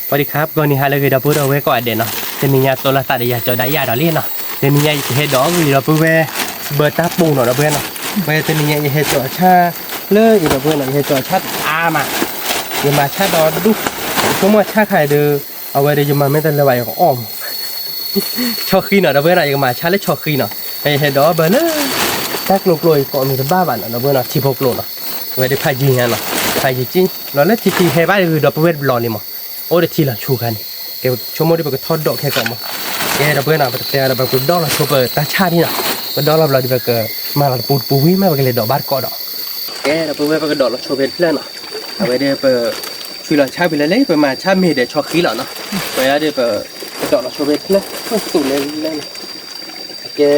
ဝဲဒၣ်ခါ ပကီၢ်နံၤဟါလၢအဂ့ၤ ဒီပုၢ်ဝဲၢ်ကိးဂၤဒဲးနီၤ, တနံၤညါ တိလီၤသးဒီးယၤ ကၠီၤဒၣ်ယၤဒီးလံနီၤ, တနံၤညါ ယကဟဲဒိးဂံၤဒီပုၢ်ဝဲၢ် ဘၢတၢ်ပူၤနီၤ ဒီပုၢ်ဝဲၢ်နီၤ, ဝဲတနံၤညါ ယဟဲကၠီၤဆၣ် လၢအံၤဒီပုၢ်ဝဲၢ်နီၤ, ယဟဲကၠီၤဆၣ်အါမး, ယမၤဆၣ်ဒီဒူၣ်, ယဆိကမိၣ်ဆၣ်ခါအံၤဒီး အဝဲဒီးယမၤမ့ၢ်တၢ်လၢၤဘၣ် ယကအီၣ်မး ဆီဃံနီၤ ဒီပုၢ်ဝဲၢ်နီၤ, ယကမၤဆၣ်လၢဆီဃံနီၤ, ယဟဲဒိးဘၢလၢ တၢ်ကျိၤကျိၤအံၤ ကိးမံၤတဘၣ်ဘၣ်နီၤ ဒီပုၢ်ဝဲၢ်နီၤ, ထံဖိကျိၤနီၤ, ဝဲဒၣ်ဖးယံၤညါနီၤ, ဖးယံၤက့ လီၤလၢထံခံဟဲဘၣ်ဂုၤဒီပုၢ်ဝဲၢ်တဘျီလံမး, အိၣ်ဒီးထံလီၤဆူခါန့ၣ်, ကဲဆိကမိၣ်ဒီးပကထီၣ်ဒိးခဲကိာ်မး, ကဲဒီပုၢ်ဝဲၢ်နီၤ ပကတဲဒီး ပကဒီၣ်လီၤဆိပတၢ်ဆၣ်ဒံနီၤ, ပဒီၣ်လီၤဘျီဒီး ပကမၤလီၤတပူၤတပူၤဝံၤမး ပကလဲၤဒိးဘၣ်တကိးဒီး ကဲဒီပုၢ်ဝဲၢ် ပကဒိးလီၤဆိဖဲတဖျၢၣ်နီၤ, အဝဲဒီးပ ဆွံလီၤဆၣ်ဖဲလဲၣ်လဲၣ် ပမၤဆၣ်မ့ၢ်ဒီးဆီဃံလီၤနီၤ, ပဝဲဒၣ်ဒီးပ ပဒိးလီၤဆိဖဲတဖျၢၣ် ပစတူးလဲၣ်လဲၣ်နီၤ, ကဲ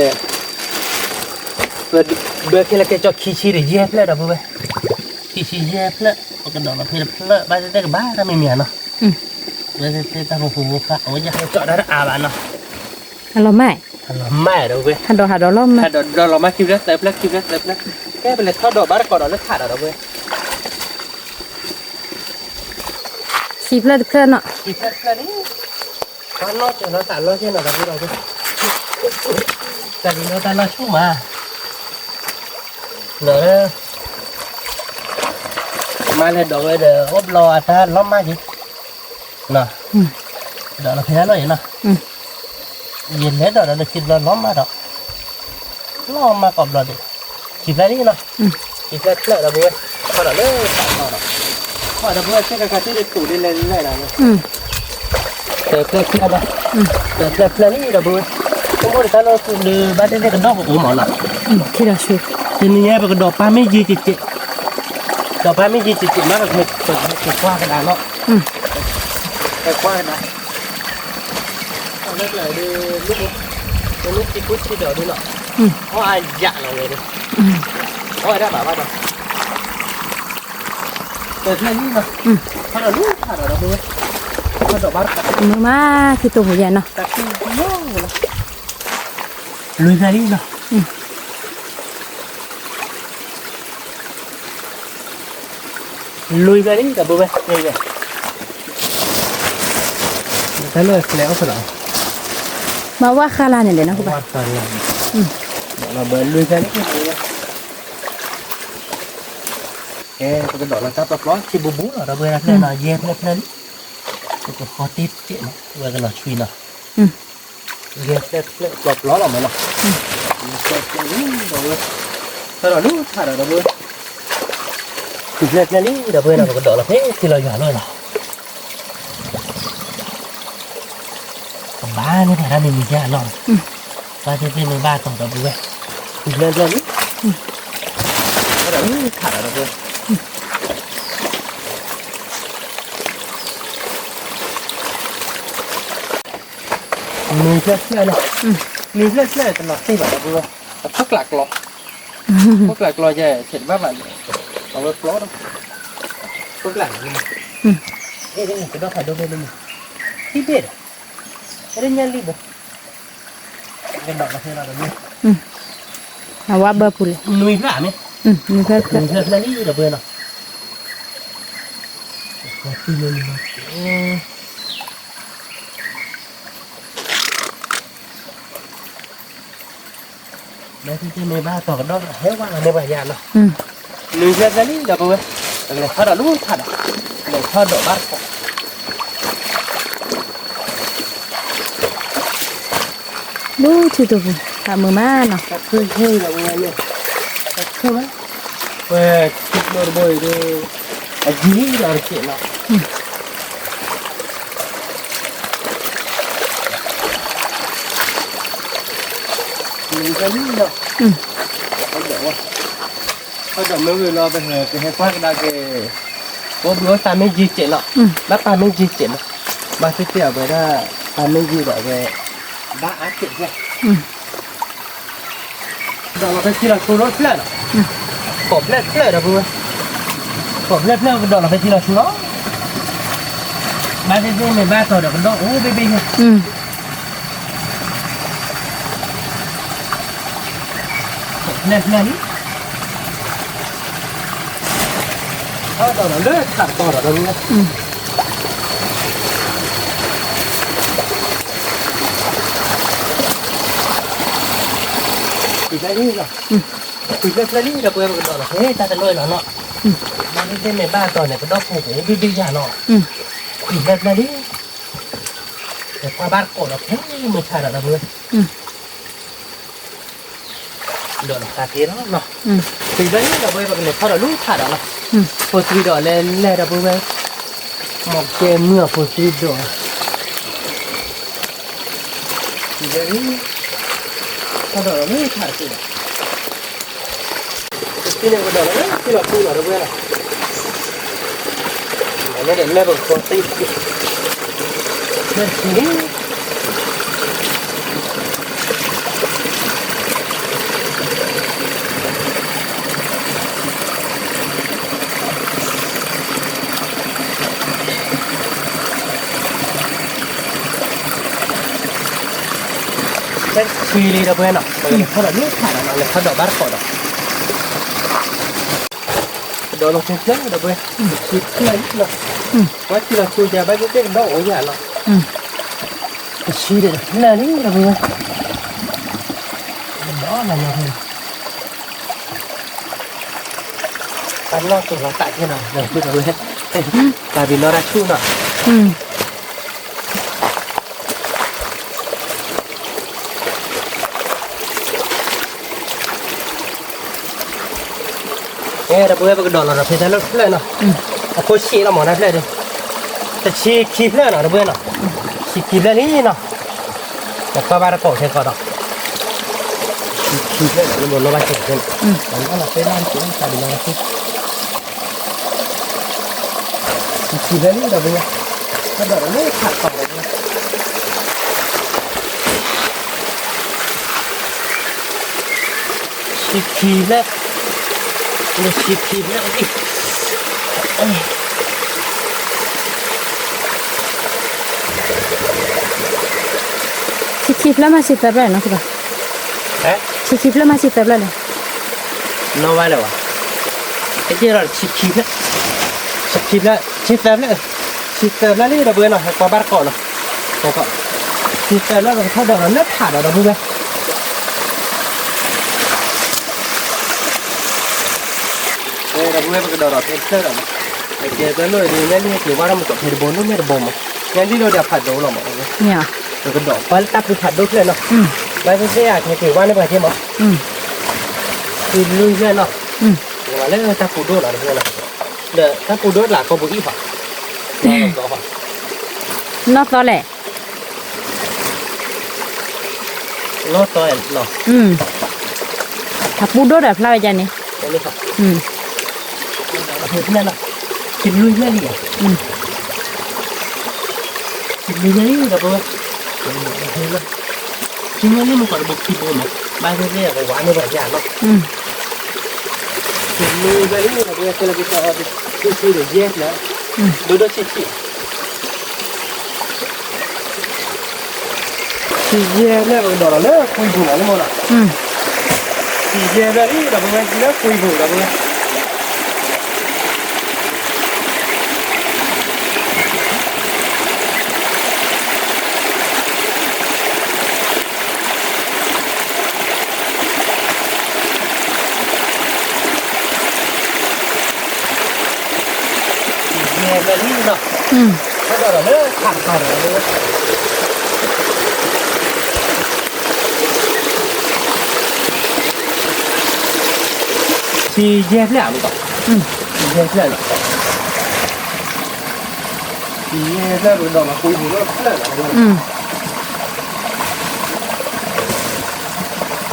ပဘၢခဲလၢာ်ကဲကၠီခံဆံဒီးယဲၢ်ဖျၢၣ်ဒီပုၢ်ဝဲၢ်, ခံဆံယဲၢ်ဖျၢၣ် ပကဒိးလီၤဖဲတဖျၢၣ် ဘၣ်သ့ၣ်သ့ၣ်ကဘၣ်တၢ်မံၤမံၤနီၤ, ဘၣ်သ့ၣ်သ့ၣ်တၢ်ဖိဖိဖိဃာ် အဝဲယဟဲကၠီၤတၢ်တအါဘၣ်နီၤ အလီၤမၢ်, အလီၤမၢ်ဒီပုၢ်ဝဲၢ်, ဟးဒီးဟးဒီးလီၤမၢ်, ဟးဒီးဒီးလီၤမၢ်ခံဖျၢၣ်သၢဖျၢၣ်ခံဖျၢၣ်သၢဖျၢၣ်, ကဲပလဲၤထီၣ်ဒိးဘၣ်တကိးဒီးလၢထးဒီးဒီပုၢ်ဝဲၢ်, ခံဖျၢၣ်တဖျၢၣ်နီၤ, ခံဖျၢၣ်တဖျၢၣ်န့ၣ်, တၢ်လီၢ်ကဲလီၤသးလီၢ်ကဲနီၤဒီပုၢ်ဝဲၢ်, တၢ်လီၢ်တၢ်လီၢ်ဆူၣ်မး, ဒီး မၤလဲၤဒိးဝဲဒီး အိၣ်ဘျီအတၢ်လီၤမၢ်က့ၤ နီၤ, ဒိးလီၤဖဲအလီၢ်အံၤနီၤ, ယလဲၤဒိးဒီးလၢခံဘျီလီၤမၢ်ဒီး, လီၤမၢ်ကိးဘျီဒီး, ခံဖျၢၣ်လံနီၤ, ခံဖျၢၣ်ဖျၢၣ်ဒီပုၢ်ဝဲၢ်, ထီၣ်ဒီးလၢတၢ်လီၢ်ဒီး, ထီၣ်ဒီပုၢ်ဝဲၢ် သ့ၣ်ကကါသ့ၣ်တတူးဒ်လဲၣ်လဲၣ်ဒီး, တဖျၢၣ်ဖျၢၣ်ဒီး, တဖျၢၣ်ဖျၢၣ်လံဒီပုၢ်ဝဲၢ်, ဆိကမိၣ်ဒီးတၢ်လီၢ်သူၣ်လၢဘၣ်သ့ၣ်သ့ၣ်ကဒီၣ်ကအိၣ်မးနီၤ, တနံၤညါပကဒိးပၢ်မ့ၢ်ယံၤကဲးကဲး ဒီးပၢ်မ့ၢ်ယံၤကဲးကဲးမး ပကကွၢ်ကဒါနီၤ, ပကွၢ်ကဒါ, လၢကျၢၤဒီး မ့ၢ်ထံကူထံဒီးဒ်နီၤ, အီၣ်အယၣ်လီၤဝဲဒီး, အီၣ်ဝဲဒၣ်ဘၣ်ဘၣ်ဒီး, တဖျၢၣ်လံနီၤ, ထီၣ်ဒီးလၢထးဒီးဒီပုၢ်ဝဲၢ်, ထီၣ်ဒီးဘၣ်တခါ, မုာ်မး ခံတိၢ်ပူၤယဲၢ်နီၤ, တၢ်ခံယိလီၤ လွံၢ်ဖျၢၣ်လံနီၤ, လွံၢ်ဖျၢၣ်လံ ဒီပုၢ်ဝဲၢ်, တၢ်လၢကျဲအိၣ်ဖဲလီၤ, ဘၣ်ဝါဃါလၢ်န့ၣ်လဲၣ်နီၤ, ဘၣ်ဃါလၢ်န့ၣ်, ဘၣ်လွံၢ်ဖျၢၣ်လံ, ကဲ ပကဒိးလီၤတၢ်ပျီပျီ ထံဘူးဘူးလီၤ ဒီပုၢ်ဝဲၢ် တဖျၢၣ်နီၤ, ယဲၢ်ဖျၢၣ်ဖျၢၣ်လံ, ပကဃီတ့ၢ်တ့ၢ်နီၤ ဝဲကလီၤဆွံနီၤ, ယဲၢ်ဖျၢၣ်ဖျၢၣ်ပျီပျီလီၤမးနီၤ, ယဲၢ်ဖျၢၣ်ဖျၢၣ်လံ ဒီပုၢ်ဝဲၢ်, ထီၣ်ဒီးလၢထးဒီး ဒီပုၢ်ဝဲၢ်, ထံဖျၢၣ်ဖျၢၣ်လံ ဒီပုၢ်ဝဲၢ်နီၤ, ပကဒိးလီၤဖဲထံလီၤယွၤလီၤနီၤ ကဘၣ်န့ၣ် ပှၤတၢ်မံၤမံၤကဲအလီၢ်, ဘၣ်သ့ၣ်သ့ၣ်မ့ၢ်ဘၣ်တီၤဒီပုၢ်ဝဲၢ်, ထံဖျၢၣ်ဖျၢၣ်လံ, ဒီးထးဒီး ဒီပုၢ်ဝဲၢ်, နွံဖျၢၣ်ဖျၢၣ်လီၤ, နွံဖျၢၣ်ဖျၢၣ်တလီၤတံၢ်ဘၣ်ဒီပုၢ်ဝဲၢ်, အခိၣ်ကျးကျီ, အခိၣ်ကျးကျီယဲၢ် ဆဲးတဘၣ်ဘၣ်န့ၣ်, အဝဲကျီဒီး, အခိၣ်ကျးန့ၣ်, ကဒီၣ်ဖးဒိၣ်ဖဲန့ၣ်, ထံၣ်ဘ့ၣ်ဒီး, ကဒၣ်ညၣ်လံဘိ, ကဒီးလီၤဖဲလီၤဒီး, အဝဲဘၢပူၤလဲၣ်, နွံဖျၢၣ်မ့ၢ်, နွံဖျၢၣ်ဖျၢၣ်, နွံဖျၢၣ်ဖျၢၣ်လံဒီပုၢ်ဝဲၢ်နီၤ, မ့ၢ်သ့ၣ်သ့ၣ်မ့ၢ်ဘၣ်တီၤကဒီး ဟဲဝဲလီၤန့ၢ်ပှၤယၤနီၤ, နွံဖျၢၣ်ဖျၢၣ်လံဒီပုၢ်ဝဲၢ်, ပကလဲၤထီၣ်ဒီးလူၤထးဒီး, လဲၤထီၣ်ဒီးဘၣ်တကိး, လူၤထံတိာ်ပူၤ တၢ်မုာ်မးနီၤ, တၢ်ခုၣ်ဟဲဒီးဝဲန့ၣ်, တၢ်ခုၣ်မး, ဝဲထံကျိတဘိအံၤဒီး, အယံၤဒီးတကဲးလီၤ. မ့ၢ်ဝဲလံလီၤ, ဟဲဒီးဝဲ, ဟဲဒီးမ့ၢ်ဝဲလီၤ ပဟဲကွၢ်ကဒါက့ၤ, ပဘၣ်သးမ့ၢ်ယံၤစဲးလီၤ, ဘၣ်ပာ်မ့ၢ်ယံၤစဲးလီၤ, ဘၣ်သ့ၣ်သ့ၣ်အဝဲဒၣ်, ပာ်မ့ၢ်ယံၤဒီးအဝဲ, ဘၣ်အါစဲးဖျၢၣ် ဒီးလီၤဖဲထံလီၤဆူလီၤဖျၢၣ်လီၤ, ကိးဖျၢၣ်ဖျၢၣ်ဒီပုၢ်ဝဲၢ်, ကိးဖျၢၣ်ဖျၢၣ်ကဒီးလီၤဖဲထံလီၤဆူလီၤ, ဘၣ်သ့ၣ်သ့ၣ်မ့ၢ်ဘၣ်တီၤဒီးကဒီးအိၣ်ဘ့ၣ်ဘ့ၣ်ယဲၢ်, ကိးဖျၢၣ်ဖျၢၣ်လံ, ဟဲဒီးလီၤလၢထးတီၤဒီးပုၢ်ဝဲၢ်, ဟဲဒီးလီၤလၢထးတီၤဒီးပုၢ်ဝဲၢ်, ခွံဖျၢၣ်လံလီၤ, ခွံဖျၢၣ်ဖျၢၣ်လံ ဒီပုၢ်ဝဲၢ်ပကဒီးလီၤ, ဟဲ တၢ်တလီၢ်အံၤလီၤနီၤ, မ့ၢ်ဒ်သ့ၣ်မ့ၢ်ဘၣ်တီၤန့ၣ် ကဒီၣ်ဖိကအိၣ်ဒုၣ်ဒုၣ်ယၤနီၤ, ခွံဖျၢၣ်ဖျၢၣ်လံ, ကွၢ်ဘၣ်တကိးဒီး ဖဲမုၢ်ဆါဒီး ဒီပုၢ်ဝဲၢ် ဒီးလီၤသးက့ၤလီၤနီၤ, ခွံဖျၢၣ်လံ ဒီပုၢ်ဝဲၢ် ပကလဲၤထီၣ်ဒီးလူၤဖးဒီးနီၤ, ဖိသံဒီးလဲၤလဲၤ ဒီပုၢ်ဝဲၢ်, မ့ၢ်ကဲမုၢ်အဖိသံဒီး ခွံဖျၢၣ်လံ, ထီၣ်ဒီးလူၤဖးတက့ၢ်ဒီး တထံၣ်န့ၣ်ကဒီးလီၤ, ထံၣ်လီၤထူလီၤ ဒီပုၢ်ဝဲၢ်လီၤ, မ့ၢ်ဒီးလဲၤပကဃီသံ, လဲၤတထံၣ်န့ၣ် ဖဲတဆံလံ ဒီပုၢ်ဝဲၢ်နီၤ, ပကလဲၤထီၣ်ဒီးလူၤဖးဒီးနီၤ, လဲၤထီၣ်ဒီးဘၣ်တကိးဒီး ကဒီးလီၤဖဲဖျၢၣ် ဒီပုၢ်ဝဲၢ်, တဆံဖျၢၣ်လံနီၤ, ပှၤထံၣ်လီၤထူယၤ ဘၣ်သ့ၣ်သ့ၣ်ကဒီးအိၣ်ယၤလီၤ, တဆံဒီးတဖျၢၣ်လံ ဒီပုၢ်ဝဲၢ်, ဒီးလီၤနီၤဖဲ ပနီၢ်က့ၤလီၤသးက့ၤနီၤ, တၢ်ဘံၣ်နီၢ်တၢ်ဆူၣ်နီၤ, အဲ ဒီပုၢ်ဝဲၢ် ပကဒီးလီၤဒီးဖဲတၢ်လၢဖျၢၣ်နီၤ, အဖိဆံးလီၤမးတၢ်ဖျၢၣ်ဒီး, တဆံခံဖျၢၣ်နီၤ ဒီပုၢ်ဝဲၢ်နီၤ, ဆံခံဖျၢၣ်လံနီၤ, ပကွၢ်ဘၣ်တကိးခဲကီးဒီး, ဆံခံဖျၢၣ်နီၤ လၢဘိးနီၢ်ဘၣ်ဆံးခဲန့ၣ်, နီၢ်နီၢ်သ့ၣ်လၢ်န့ၣ် တၢ်ဘံၣ်နီၢ်တၢ်ဆူၣ် ဆံခံဖျၢၣ်လံ ဒီပုၢ်ဝဲၢ်, တၢ်ဒီးလၢခးကီးဒီး ဆံခံဖျၢၣ်, လၢဆံခံဖျၢၣ်လံ, ဆံခံဖျၢၣ်မး ဆံသၢဖျၢၣ်နီၤ, ဆံခံဖျၢၣ်မး ဆံသၢဖျၢၣ်န့ၣ်, နီၢ်ဝဲလၢၤဝဲ, တက့ၢ်ဒီးဆံခံဖျၢၣ်, ဆံခံဖျၢၣ်, ဆံသၢဖျၢၣ်, ဆံသၢဖျၢၣ်လံ ဒီပုၢ်ဝဲၢ်နီၤ, ဟဲကွၢ်ဘၣ်တကိးနီၤ, ဆံသၢဖျၢၣ်လၢပကထီၣ်ဒီးလၢထးဒီး ဒီပုၢ်ဝဲၢ် ဒီပုၢ်ဝဲၢ် ပကဒီးဒီးဖဲတဖျၢၣ်ဒီး, ကဲတၢ်လီၢ်အံၤ ညၣ်လံၢ်ဟဲက့ၤဝါထီၣ်မး ကီးဖဲတဘိ နီၢ်မ့ၢ်တဘိမး, ညၣ်လံၢ်လီၤဒီးဖးဒိၣ်လီၤမး, ပကဒီးပှၤလၢတၢ်ပူၤဖးဒိၣ်ဖျၢၣ်နီၤ, ဘၣ်သ့ၣ်သ့ၣ်အကဟဲက့ၤဝါန့ၢ်ပှၤက့ၤမး, လွံၢ်ဖျၢၣ်နီၤ, ပှၤလၢတၢ်ပူၤဒိၣ်နီၤ တဖျၢၣ်နီၤ, ဒီးတၢ်ပူၤဒိၣ်တလးကီၢ်ပူၤအံၤဘၣ်, နီၢ်သီလဲၣ် နီၢ်သီနီၤ, ထးပူၤဒိၣ်ဒီးဖျါဝဲဒ်န့ၣ်, လွံၢ်ဖျၢၣ်လံ, လွံၢ်ဖျၢၣ်လံ ဒီပုၢ်ဝဲၢ်, လွံၢ်ဖျၢၣ်လံ မ့ၢ်ကီးတဘိခံဘိမး, ဘၣ်သ့ၣ်သ့ၣ်အကဝါန့ၢ်ပှၤက့ၤနီၤ, လွံၢ်ဖျၢၣ်လံ ဒီပုၢ်ဝဲၢ် ခဲလၢာ်က့ၤကီး ဆံဆံဒီးယဲၢ်ဖျၢၣ်, ဒိၣ်ဒိၣ်ဆံးဆံး ဆံယဲၢ်ဖျၢၣ် ပကဒီးလီၤလၢကွံပူၤလီၤ လၢမ့ၢ်လီၤ, ဆံယဲၢ်ဖျၢၣ်လံ ဒီပုၢ်ဝဲၢ် လၢကွံပူၤ ဒီပုၢ်ဝဲၢ်, ဆံယဲၢ်ဖျၢၣ်လံနီၤ, ဟဲဒီးလီၤလၢခးကပၤဒီး ဆံယဲၢ်ဖျၢၣ်အမ့ၢ်ကီး, ဆံယဲၢ်ဖျၢၣ်လီၤ, ဆံယဲၢ်ဖျၢၣ်ပကဒီးလီၤကွံပူၤလၢဖျၢၣ်လီၤ, ဆံ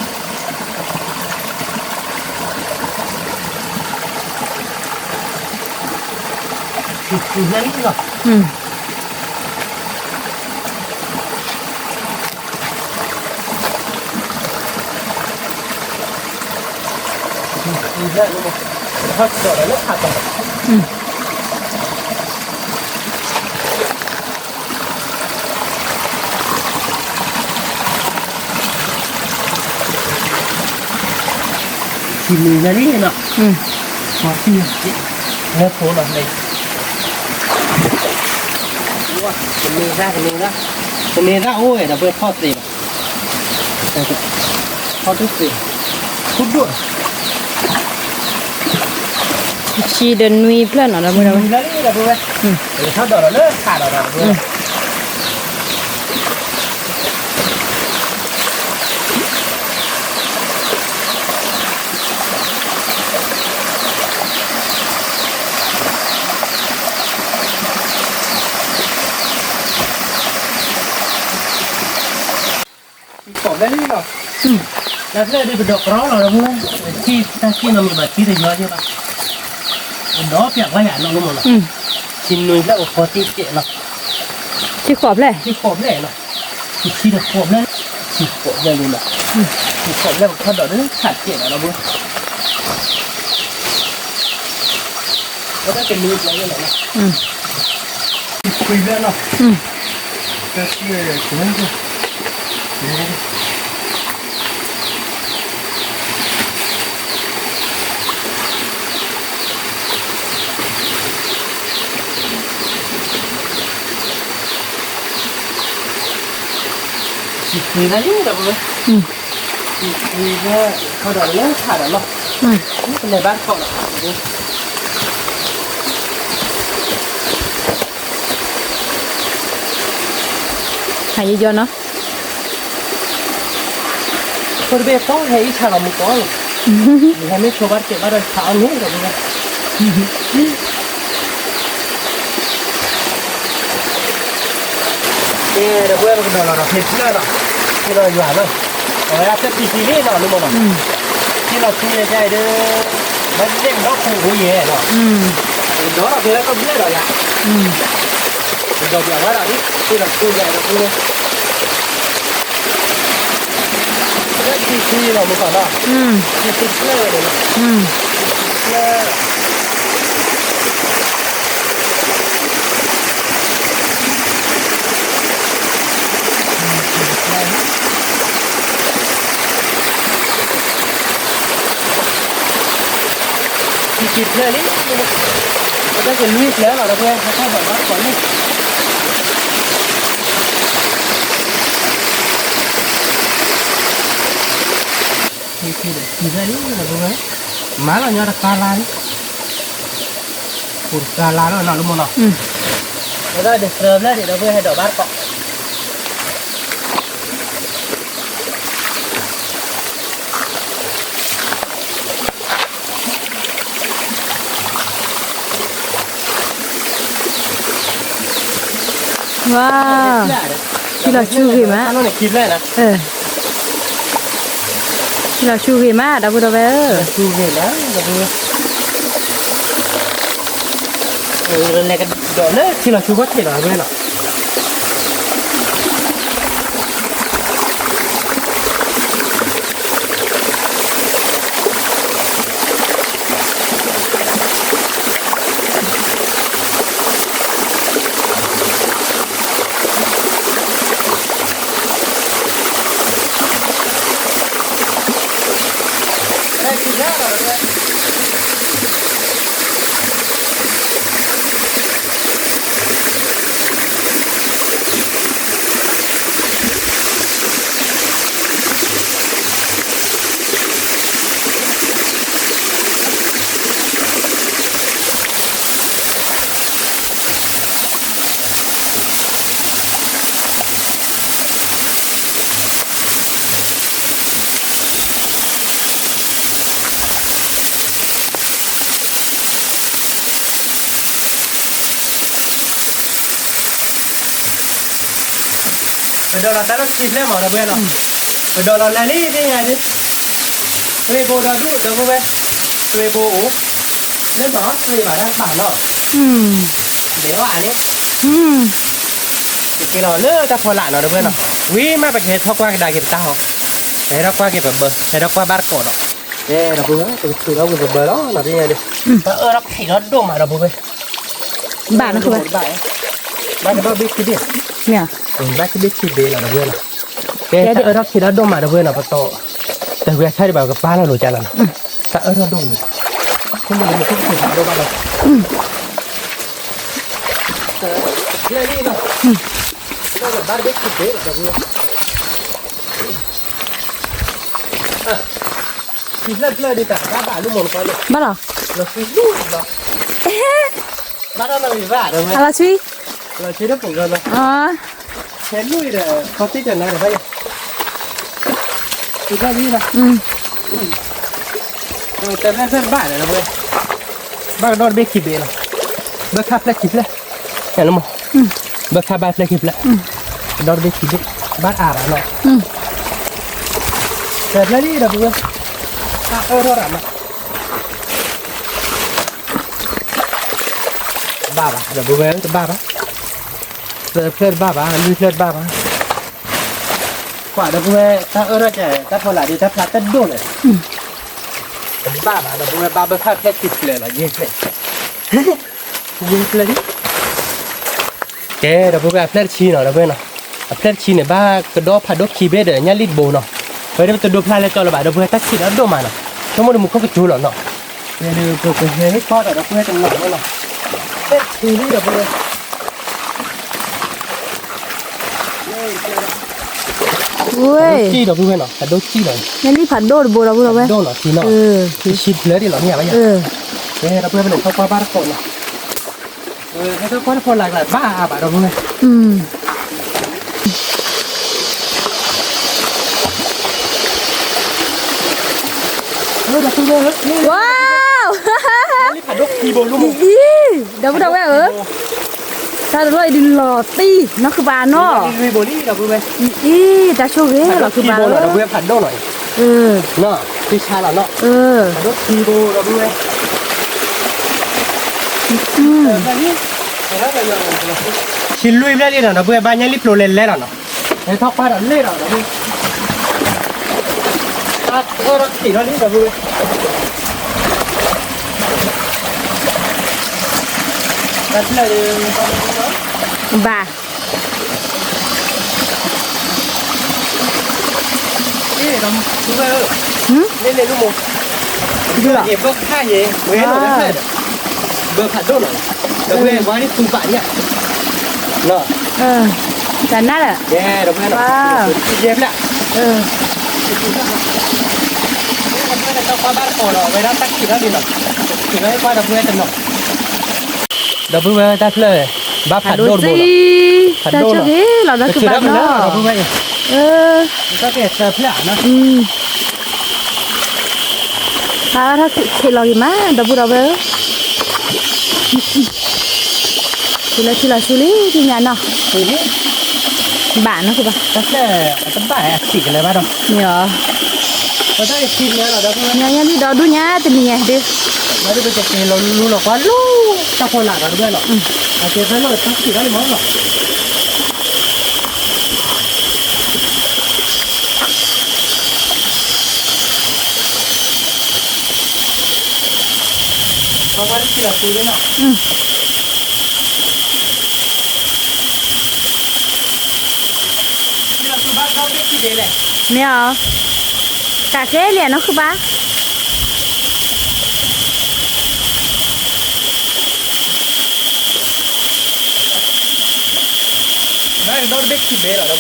ယဲၢ်ဖျၢၣ်လံနီၤ. ဆံနွံဖျၢၣ်လံနီၤ, လၢဖိနီၤ, ကန့ၢ်သၣ် ကန့ၢ်သၣ်, ကန့ၢ်သၣ်အိၣ်ဝဲဒီး ပှဲၤထီၣ်သ့ဘၣ်. ဟီၣ်တသ့, ခူဒိၣ်, တဆံဒီးနွံဖျၢၣ်နီၤ ဒီပုၢ်ဝဲၢ်, နွံဖျၢၣ်လံ ဒီပုၢ်ဝဲၢ်, ထီၣ်ဒိးဒီးလၢခးဒီးဒီး ဒီပုၢ်ဝဲၢ်, ကိးဖျဲၣ်လံနီၤ, တၢ်ဖျဲၣ်ဒ်ပဒိးကြီလီၤ ဒီပုၢ်ဝဲၢ်, ထံၣ်တၢ်စ့ၣ်နီၤ မ့ၢ်ဘၣ်ထံၣ်တယွၤယဲဘၣ်, ပဒီးပျးဝဲယၤနီၤ လၢမ့ၢ်နီၤ, ထံနွံဖျၢၣ်အိၣ်ဃီတံၢ်ကဲးနီၤ, ထံၣ်ဃိးဖျဲၣ်, ထံၣ်ဃိးဖျဲၣ်နီၤ, ထံၣ်ဃိးဖျဲၣ်လံ, ထံၣ်ဃိးဖျဲၣ်လံနီၤ, ထံၣ်ဃိးဖျဲၣ်ပထီၣ်ဒိးဒီးခးကဲးနီၤ ဒီပုၢ်ဝဲၢ် အဝဲဒၣ်ကနွံဖျၢၣ်လီၤ, ခွံဖျၢၣ်လီၤ, ဆံခွံဖျၢၣ်လံ ဒီပုၢ်ဝဲၢ်, ဆံခွံဖျၢၣ် ထီၣ်ဒီးလၢခးဒီးလီၤ, ပလဲၤဘၣ်တကိးလီၤ, ဟးယယီနီၤ, ဖိတဘ့ၣ်ကိးဟဲအံၤဆးလီၤမူကိးလီၤ, ယဟဲမ့ၢ်ဆိဘၣ်တကဲးဘၣ်ဒီးဆးအီၤန့ၣ် ဒီပုၢ်ဝဲၢ် ကဲ ဒီပုၢ်ဝဲၢ် ပကဒီးလီၤဒီးဖဲဖျၢၣ်နီၤ, ဖဲလီၤယွၤနီၤ, အဝဲဒၣ်ဖျၢၣ်ခံဆံလံနီၤ လၢမ့ၢ်နီၤ, ဖဲလီၤဆူယဲၢ်ကါအံၤဒီး ဘၣ်တသ့ၣ်နီၣ်ခိၣ်အိၣ်ယဲၢ်နီၤ, ပကဒီးလီၤဖဲလီၤဖျၢၣ်ဒီးယၤ, ပကဒီးပျးဝဲဒီး ဖဲလီၤဆူယဲၢ်ဒီပုၢ်ဝဲၢ် လၢခံဆံလီၤမ့ၢ်ကီးနီၤ, ခံဆံဖျၢၣ်ဝဲန့ၣ်လီၤ, ခံဆံဖျၢၣ် ခံဆံဖျၢၣ်လံ, အတၢ်ကလွံၢ်ဖျၢၣ်လီၤ ဒီပုၢ်ဝဲၢ် ဟဲထီၣ်ဒီးဘၣ်တကိးလံ ခံဖျၢၣ်လံ ဒီပုၢ်ဝဲၢ်, မၤလီၤညီတကါလါလံ, ပူၤတကါလါလီၤနီၤ လၢမ့ၢ်နီၤ, အဝဲဒၣ်ဒီးသၢဖျၢၣ်န့ၣ် ဒီပုၢ်ဝဲၢ်ဟဲဒီးဘၣ်တကိး ဝါ, ထံလီၤဆူဂ့ၤမး, ထံလီၤဆူဂ့ၤမး ဒီပုၢ်ဝဲၢ်ဧၢ, ဒီးလၢထံလီၤဆူဘီထံးလီၤ ဒီပုၢ်ဝဲၢ်နီၤ ပဒိးလီၤတၢ်လၢခံဖျၢၣ်မး ဒီပုၢ်ဝဲၢ်နီၤ, ပဒိးလီၤလၢလံသ့ၣ်ညါဒ်, သွ့ဘိဒီဒူၣ် ဒီပုၢ်ဝဲၢ်, သွ့ဘိအိၣ်, လၢမၤအီၣ်သွ့ဘၣ်တၢ်တဖၣ်နီၤ, ဘဲအီၣ်အါန့ၣ်, ပက့ၤလီၤလၢတၢ်ဖီလာ်နီၤ ဒီပုၢ်ဝဲၢ်နီၤ, ဝံၤမးပကဟဲထီၣ်ကွၢ်ကဒါက့ၤပတၢ်ဟီ, ပဟဲထီၣ်ကွၢ်က့ၤပဘၢ, ဟဲထီၣ်ကွၢ်ဘၣ်တကိးဒီး, ကဲ ဒီပုၢ်ဝဲၢ် ပကထုးထီၣ်ကွံာ်ပဘၢလီၤနီၤ သ့ၣ်ညါဒ်, တၢ်အၢၣ်ထီၣ်ခံးထီၣ်ဒိၣ်မး ဒီပုၢ်ဝဲၢ် ဘၣ်နခိၣ်ဘၣ်, ဘၣ်ကဘၣ်ဘ့ၣ်ခံဘ့ၣ်, ဘၣ်ခံဘ့ၣ်ခံဘ့ၣ်လီၤ ဒီပုၢ်ဝဲၢ်နီၤ, ကဲ တၢ်အၢၣ်ထီၣ်ခံးထီၣ်ဒိၣ်မး ဒီပုၢ်ဝဲၢ်နီၤ, ပတီၢ်, တဝံၤအဆၣ်ဒံးဘၣ် ပကပာ်လီၤလိာ်ကၢ်လီၤနီၤ, တၢ်အၢၣ်ထီၣ်ဒိၣ်မး, ဆိကမိၣ်လၢမ့ၢ်ခိၣ်ကစဲးဒိၣ်ဘၣ်လီၤ, တၢ်ဘၣ်တဘ့ၣ်ခံဘ့ၣ်လီၤ ဒီပုၢ်ဝဲၢ်. ခံဖျၢၣ်တဖျၢၣ်ဒ်တၢ်ဘၣ်ဘၣ်လူမီၢ်နကီလၢ ဘၣ်လီၤ လီၤဆံလူၢ်လီၤ ဘၣ်ဒီးလီၤဂ့ၤဘၣ်ဒီးဝဲ အလီၤဆံ လီၤဆံတပူၤလီၤလီၤ ခဲနွံဒီး ခီတံၢ်တနၤဒီးဘၣ်ယၤ ခံဖျၢၣ်လံလီၤ တဖျၢၣ်တဖျၢၣ်တဘၣ်ဒီးဝဲ ဘၣ်ကဒီးတဘ့ၣ်ခံဘ့ၣ်လီၤ ဘၣ်ခါဖျၢၣ်ခံဖျၢၣ် လီၤမီၢ် ဘၣ်ခါဘၣ်ဖျၢၣ်ခံဖျၢၣ် ကဒီးတဘ့ၣ်ခံဘ့ၣ် ဘၣ်အါဘၣ်လီၤ တဖျၢၣ်လံဒီးဝဲ တၢ်အၢထီၣ်ရၤမး ဘၣ်ဘၣ် ဒီပုၢ်ဝဲၢ် တဘၣ်ဘၣ် တဖျၢၣ်တဘၣ်ဘၣ် လွံၢ်ဖျၢၣ်တဘၣ်ဘၣ် ကွၢ်ဒီပုၢ်ဝဲၢ် တၢ်အၢထီၣ်ကဲ တၢ်ဖီလာ်ဒ်တၢ်ဖျါတဒိၣ်န့ၣ် တဘၣ်ဘၣ် ဒီပုၢ်ဝဲၢ် ဘၣ်ဘၣ်ခါဖျၢၣ်ခံဖျၢၣ်လီၤ ယဲၢ်ဖျၢၣ် ယဲၢ်ဖျၢၣ်လံ ကဲ ဒီပုၢ်ဝဲၢ် အဖျၢၣ်တဆံနီၤ ဒီပုၢ်ဝဲၢ်နီၤ အဖျၢၣ်တဆံန့ၣ် ဘၣ်ကဒီးဖးဒိၣ်ခံဘ့ၣ်ဒီး ညၣ်လံၣ်တဘိနီၤ ဝဲဒၣ်ပတဒိဖျါလဲၣ်ကၠီလၢၤဘၣ် ဒီပုၢ်ဝဲၢ် တၢ်ခံးဒီးဒိၣ်မးနီၤ ဆိကမိၣ်ဒီးမူခိၣ်ကစူၤလီၤနီၤ ပကဟဲဟ့ၣ်ကီၢ်ဒီး ဒီပုၢ်ဝဲၢ်တနီၤနီၤ ဖျၢၣ်တဆံလံ ဒီပုၢ်ဝဲၢ် ဝဲ တံၢ်ဒီပုၢ်ဝဲၢ်နီၤ ဖးဒိၣ်တံၢ်လီၤ ညၣ်လံၣ်ဖးဒိၣ်တဘိဒီပုၢ်ဝဲၢ် ဒိၣ်နီၤ တံၢ်နီၤ တဆံဖျၢၣ်ဒံးလီၤ မ့ၢ်ဘၣ်ယၤ ကဲ ဒီပုၢ်ဝဲၢ် ပလဲၤထီၣ်ကွၢ်ဘၣ်တကိးနီၤ ဟဲထီၣ်ကွၢ်တကိးလၢ်ကျါ ဘၣ်အါဘၣ်ဒီပုၢ်ဝဲၢ် ဝါ ဖးဒိၣ်ခံဘိလီၤ အံၤ ဒီပုၢ်ဝဲၢ်ဧၢ တၢ်တလီၢ်အံၤဒုးလီၤတံၢ် နီၢ်ဃုဘးနီၤ အံၤ တၢ်ဆိၣ်ဂ့ၤလီၤဃုဘးဧၢ ဒီပုၢ်ဝဲၢ် ဖးဒိၣ်နီၤ သ့ဆါလီၤနီၤ ဖးဒိၣ်ခံဘိဒီပုၢ်ဝဲၢ် ဆံလွံၢ်ဖျၢၣ်လံနီၤ ဒီပုၢ်ဝဲၢ် ဘၣ်ညၣ်လံၣ်ဖျိလဲၤလဲၤလီၤနီၤ ဟဲထီၣ်ကွၢ်ဒီးလဲၤဒီး ဒီပုၢ်ဝဲၢ် တၢ်အၢထီၣ်ခံးထီၣ်လံ ဒီပုၢ်ဝဲၢ် တၢ်ဖျၢၣ် ဘၣ် ဒီပုၢ်ဝဲၢ်ဧၢ လ့လ့လူမိၢ် ဘၢခါယဲ ဝဲလိာ်တၢ်ဖျၢၣ်ဒီး ဘၢဖးဒိၣ်နီၤ ဒီပုၢ်ဝဲၢ် ဝါဒ်သူပာ်ညၣ် တၢ်နါလၢ ကဲ ဒီပုၢ်ဝဲၢ်နီၤ ယဲဖျၢၣ် ဒီပုၢ်ဝဲၢ် တၢ်ကွၢ်ဘၣ်တကိးဒီး အဝဲဒၣ်တၢ်ခံးထီၣ်လံနီၤ ခံးထီၣ်ကွၢ်ဒီပုၢ်ဝဲၢ်တနီၤ ဒီပုၢ်ဝဲၢ်တၢ်ဖျၢၣ် ဘၣ်ဖးဒိၣ်တဘိလီၤ ဖးဒိၣ်လီၤ ကထုးထီၣ်ဖျၢၣ်လီၤ ဒီပုၢ်ဝဲၢ် တၢ်ဖျၢၣ် အါထီၣ်ခံးလီၤဂ့ၤမး ဒီပုၢ်ဒီဝဲၢ်ဧၢ ဆူလၢထံလီၤဆူလံ ထံညါနီၤ ဘၣ်နီၤ တၢ်ဖျၢၣ် တဘၣ်အခံးကလဲၤဘၣ်ဒီး မ့ၢ်အီၤ ညါညါလံဒီဒူၣ်ညါတနံၤညါဒ် လီၤဒ်ပကက့ၤလီၤလူလီၤကွၢ်လီၤ တၢ်ဖီလာ်ဒီးတဝဲလီၤ အကဲဖဲလီၤတၢ်ခံးလီၤလံမးလီၤ မ့ၢ်အီၤ တၢ်ကဲလံနီၢ်ဃုဘါ ဘၣ်ကဒီတဘ့ၣ်ခံဘ့ၣ်လီၤ ဒီပုၢ်ဝဲၢ်နီၤ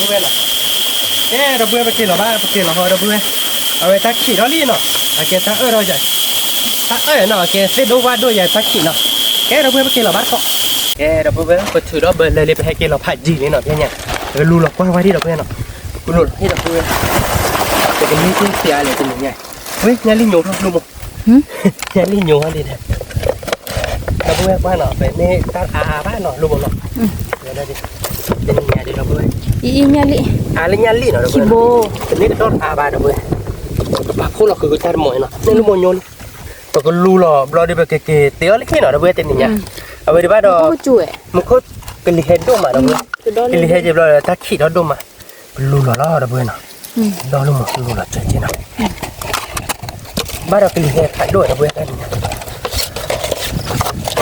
ကဲ ဒီပုၢ်ဝဲၢ် ပက့ၤလီၤဘၣ် ပက့ၤလီၤဟီ ဒီပုၢ်ဝဲၢ် အဝဲတၢ်ခံးထီၣ်လံနီၤ အကဲတၢ်အၢၣ်ထီၣ်ယၤ တၢ်အၢၣ်နီၤ အကဲသ့ၣ်ဒိၣ်ဝၣ်ဒိၣ်ယၤတၢ်ခံးနီၤ ကဲ ဒီပုၢ်ဝဲၢ် ပက့ၤလီၤဘၣ်တကိး ကဲ ဒီပုၢ်ဝဲၢ် ပထုးဒီးဘၢလဲၤလံ ပဟဲက့ၤလီၤဖးယံၤလံနီၤ ဖဲညါ ပကလူလီၤကွၢ်ဝဲဒံး ဒီပုၢ်ဝဲၢ်နီၤ ကလူလီၤဟ့ၣ်ဒီပုၢ်ဝဲၢ် ပကန့ၢ်က့ၤသ့အါလဲၣ်တနံၤညါ ဝဲ ညၣ်လံၣ်ညိးထီၣ်လိၣ်မး ညၣ်လံၣ်ညိးဟီဒ်လဲၣ် ဒီပုၢ်ဝဲၢ်ကွၢ်နီၤ ပမ့ၢ်တၢ်အါအါဘၣ်နီၤ လိၣ်မးနီၤ တနံၤညါဒ် ဒီပုၢ်ဝဲၢ် အါလၢညၣ်လံၣ်နီၤ ဒီပုၢ်ဝဲၢ် ပမ့ၢ်ကဒီတအါဘၣ် ဒီပုၢ်ဝဲၢ် ပပာ်ခိၣ်လီၤဃုာ်ကစၢ်တမီၢ်နီၤ မ့ၢ်လိၣ်မးညိလံ ပကလူလီၤဘျီဒီး ပကက့ၤတဲအီၤလၢခံနီၤ ဒီပုၢ်ဝဲၢ် တနံၤညါ အဝဲဒၣ်ဘၣ်ဒီး မူခိၣ်ကလံၤဟဲဒိၣ်မး ဒီပုၢ်ဝဲၢ် ကလံၤဟဲက့ၤဘျီဒီး တၢ်ခံးထီၣ်ဒိၣ်မး ပလူလီၤလီၤ ဒီပုၢ်ဝဲၢ်နီၤ ဒီလိၣ်မး ပလူလီၤစဲက့နီၤ ဘၣ်ဒီးကလံၤဟဲဖးဒိၣ် ဒီပုၢ်ဝဲၢ် တနံၤညါ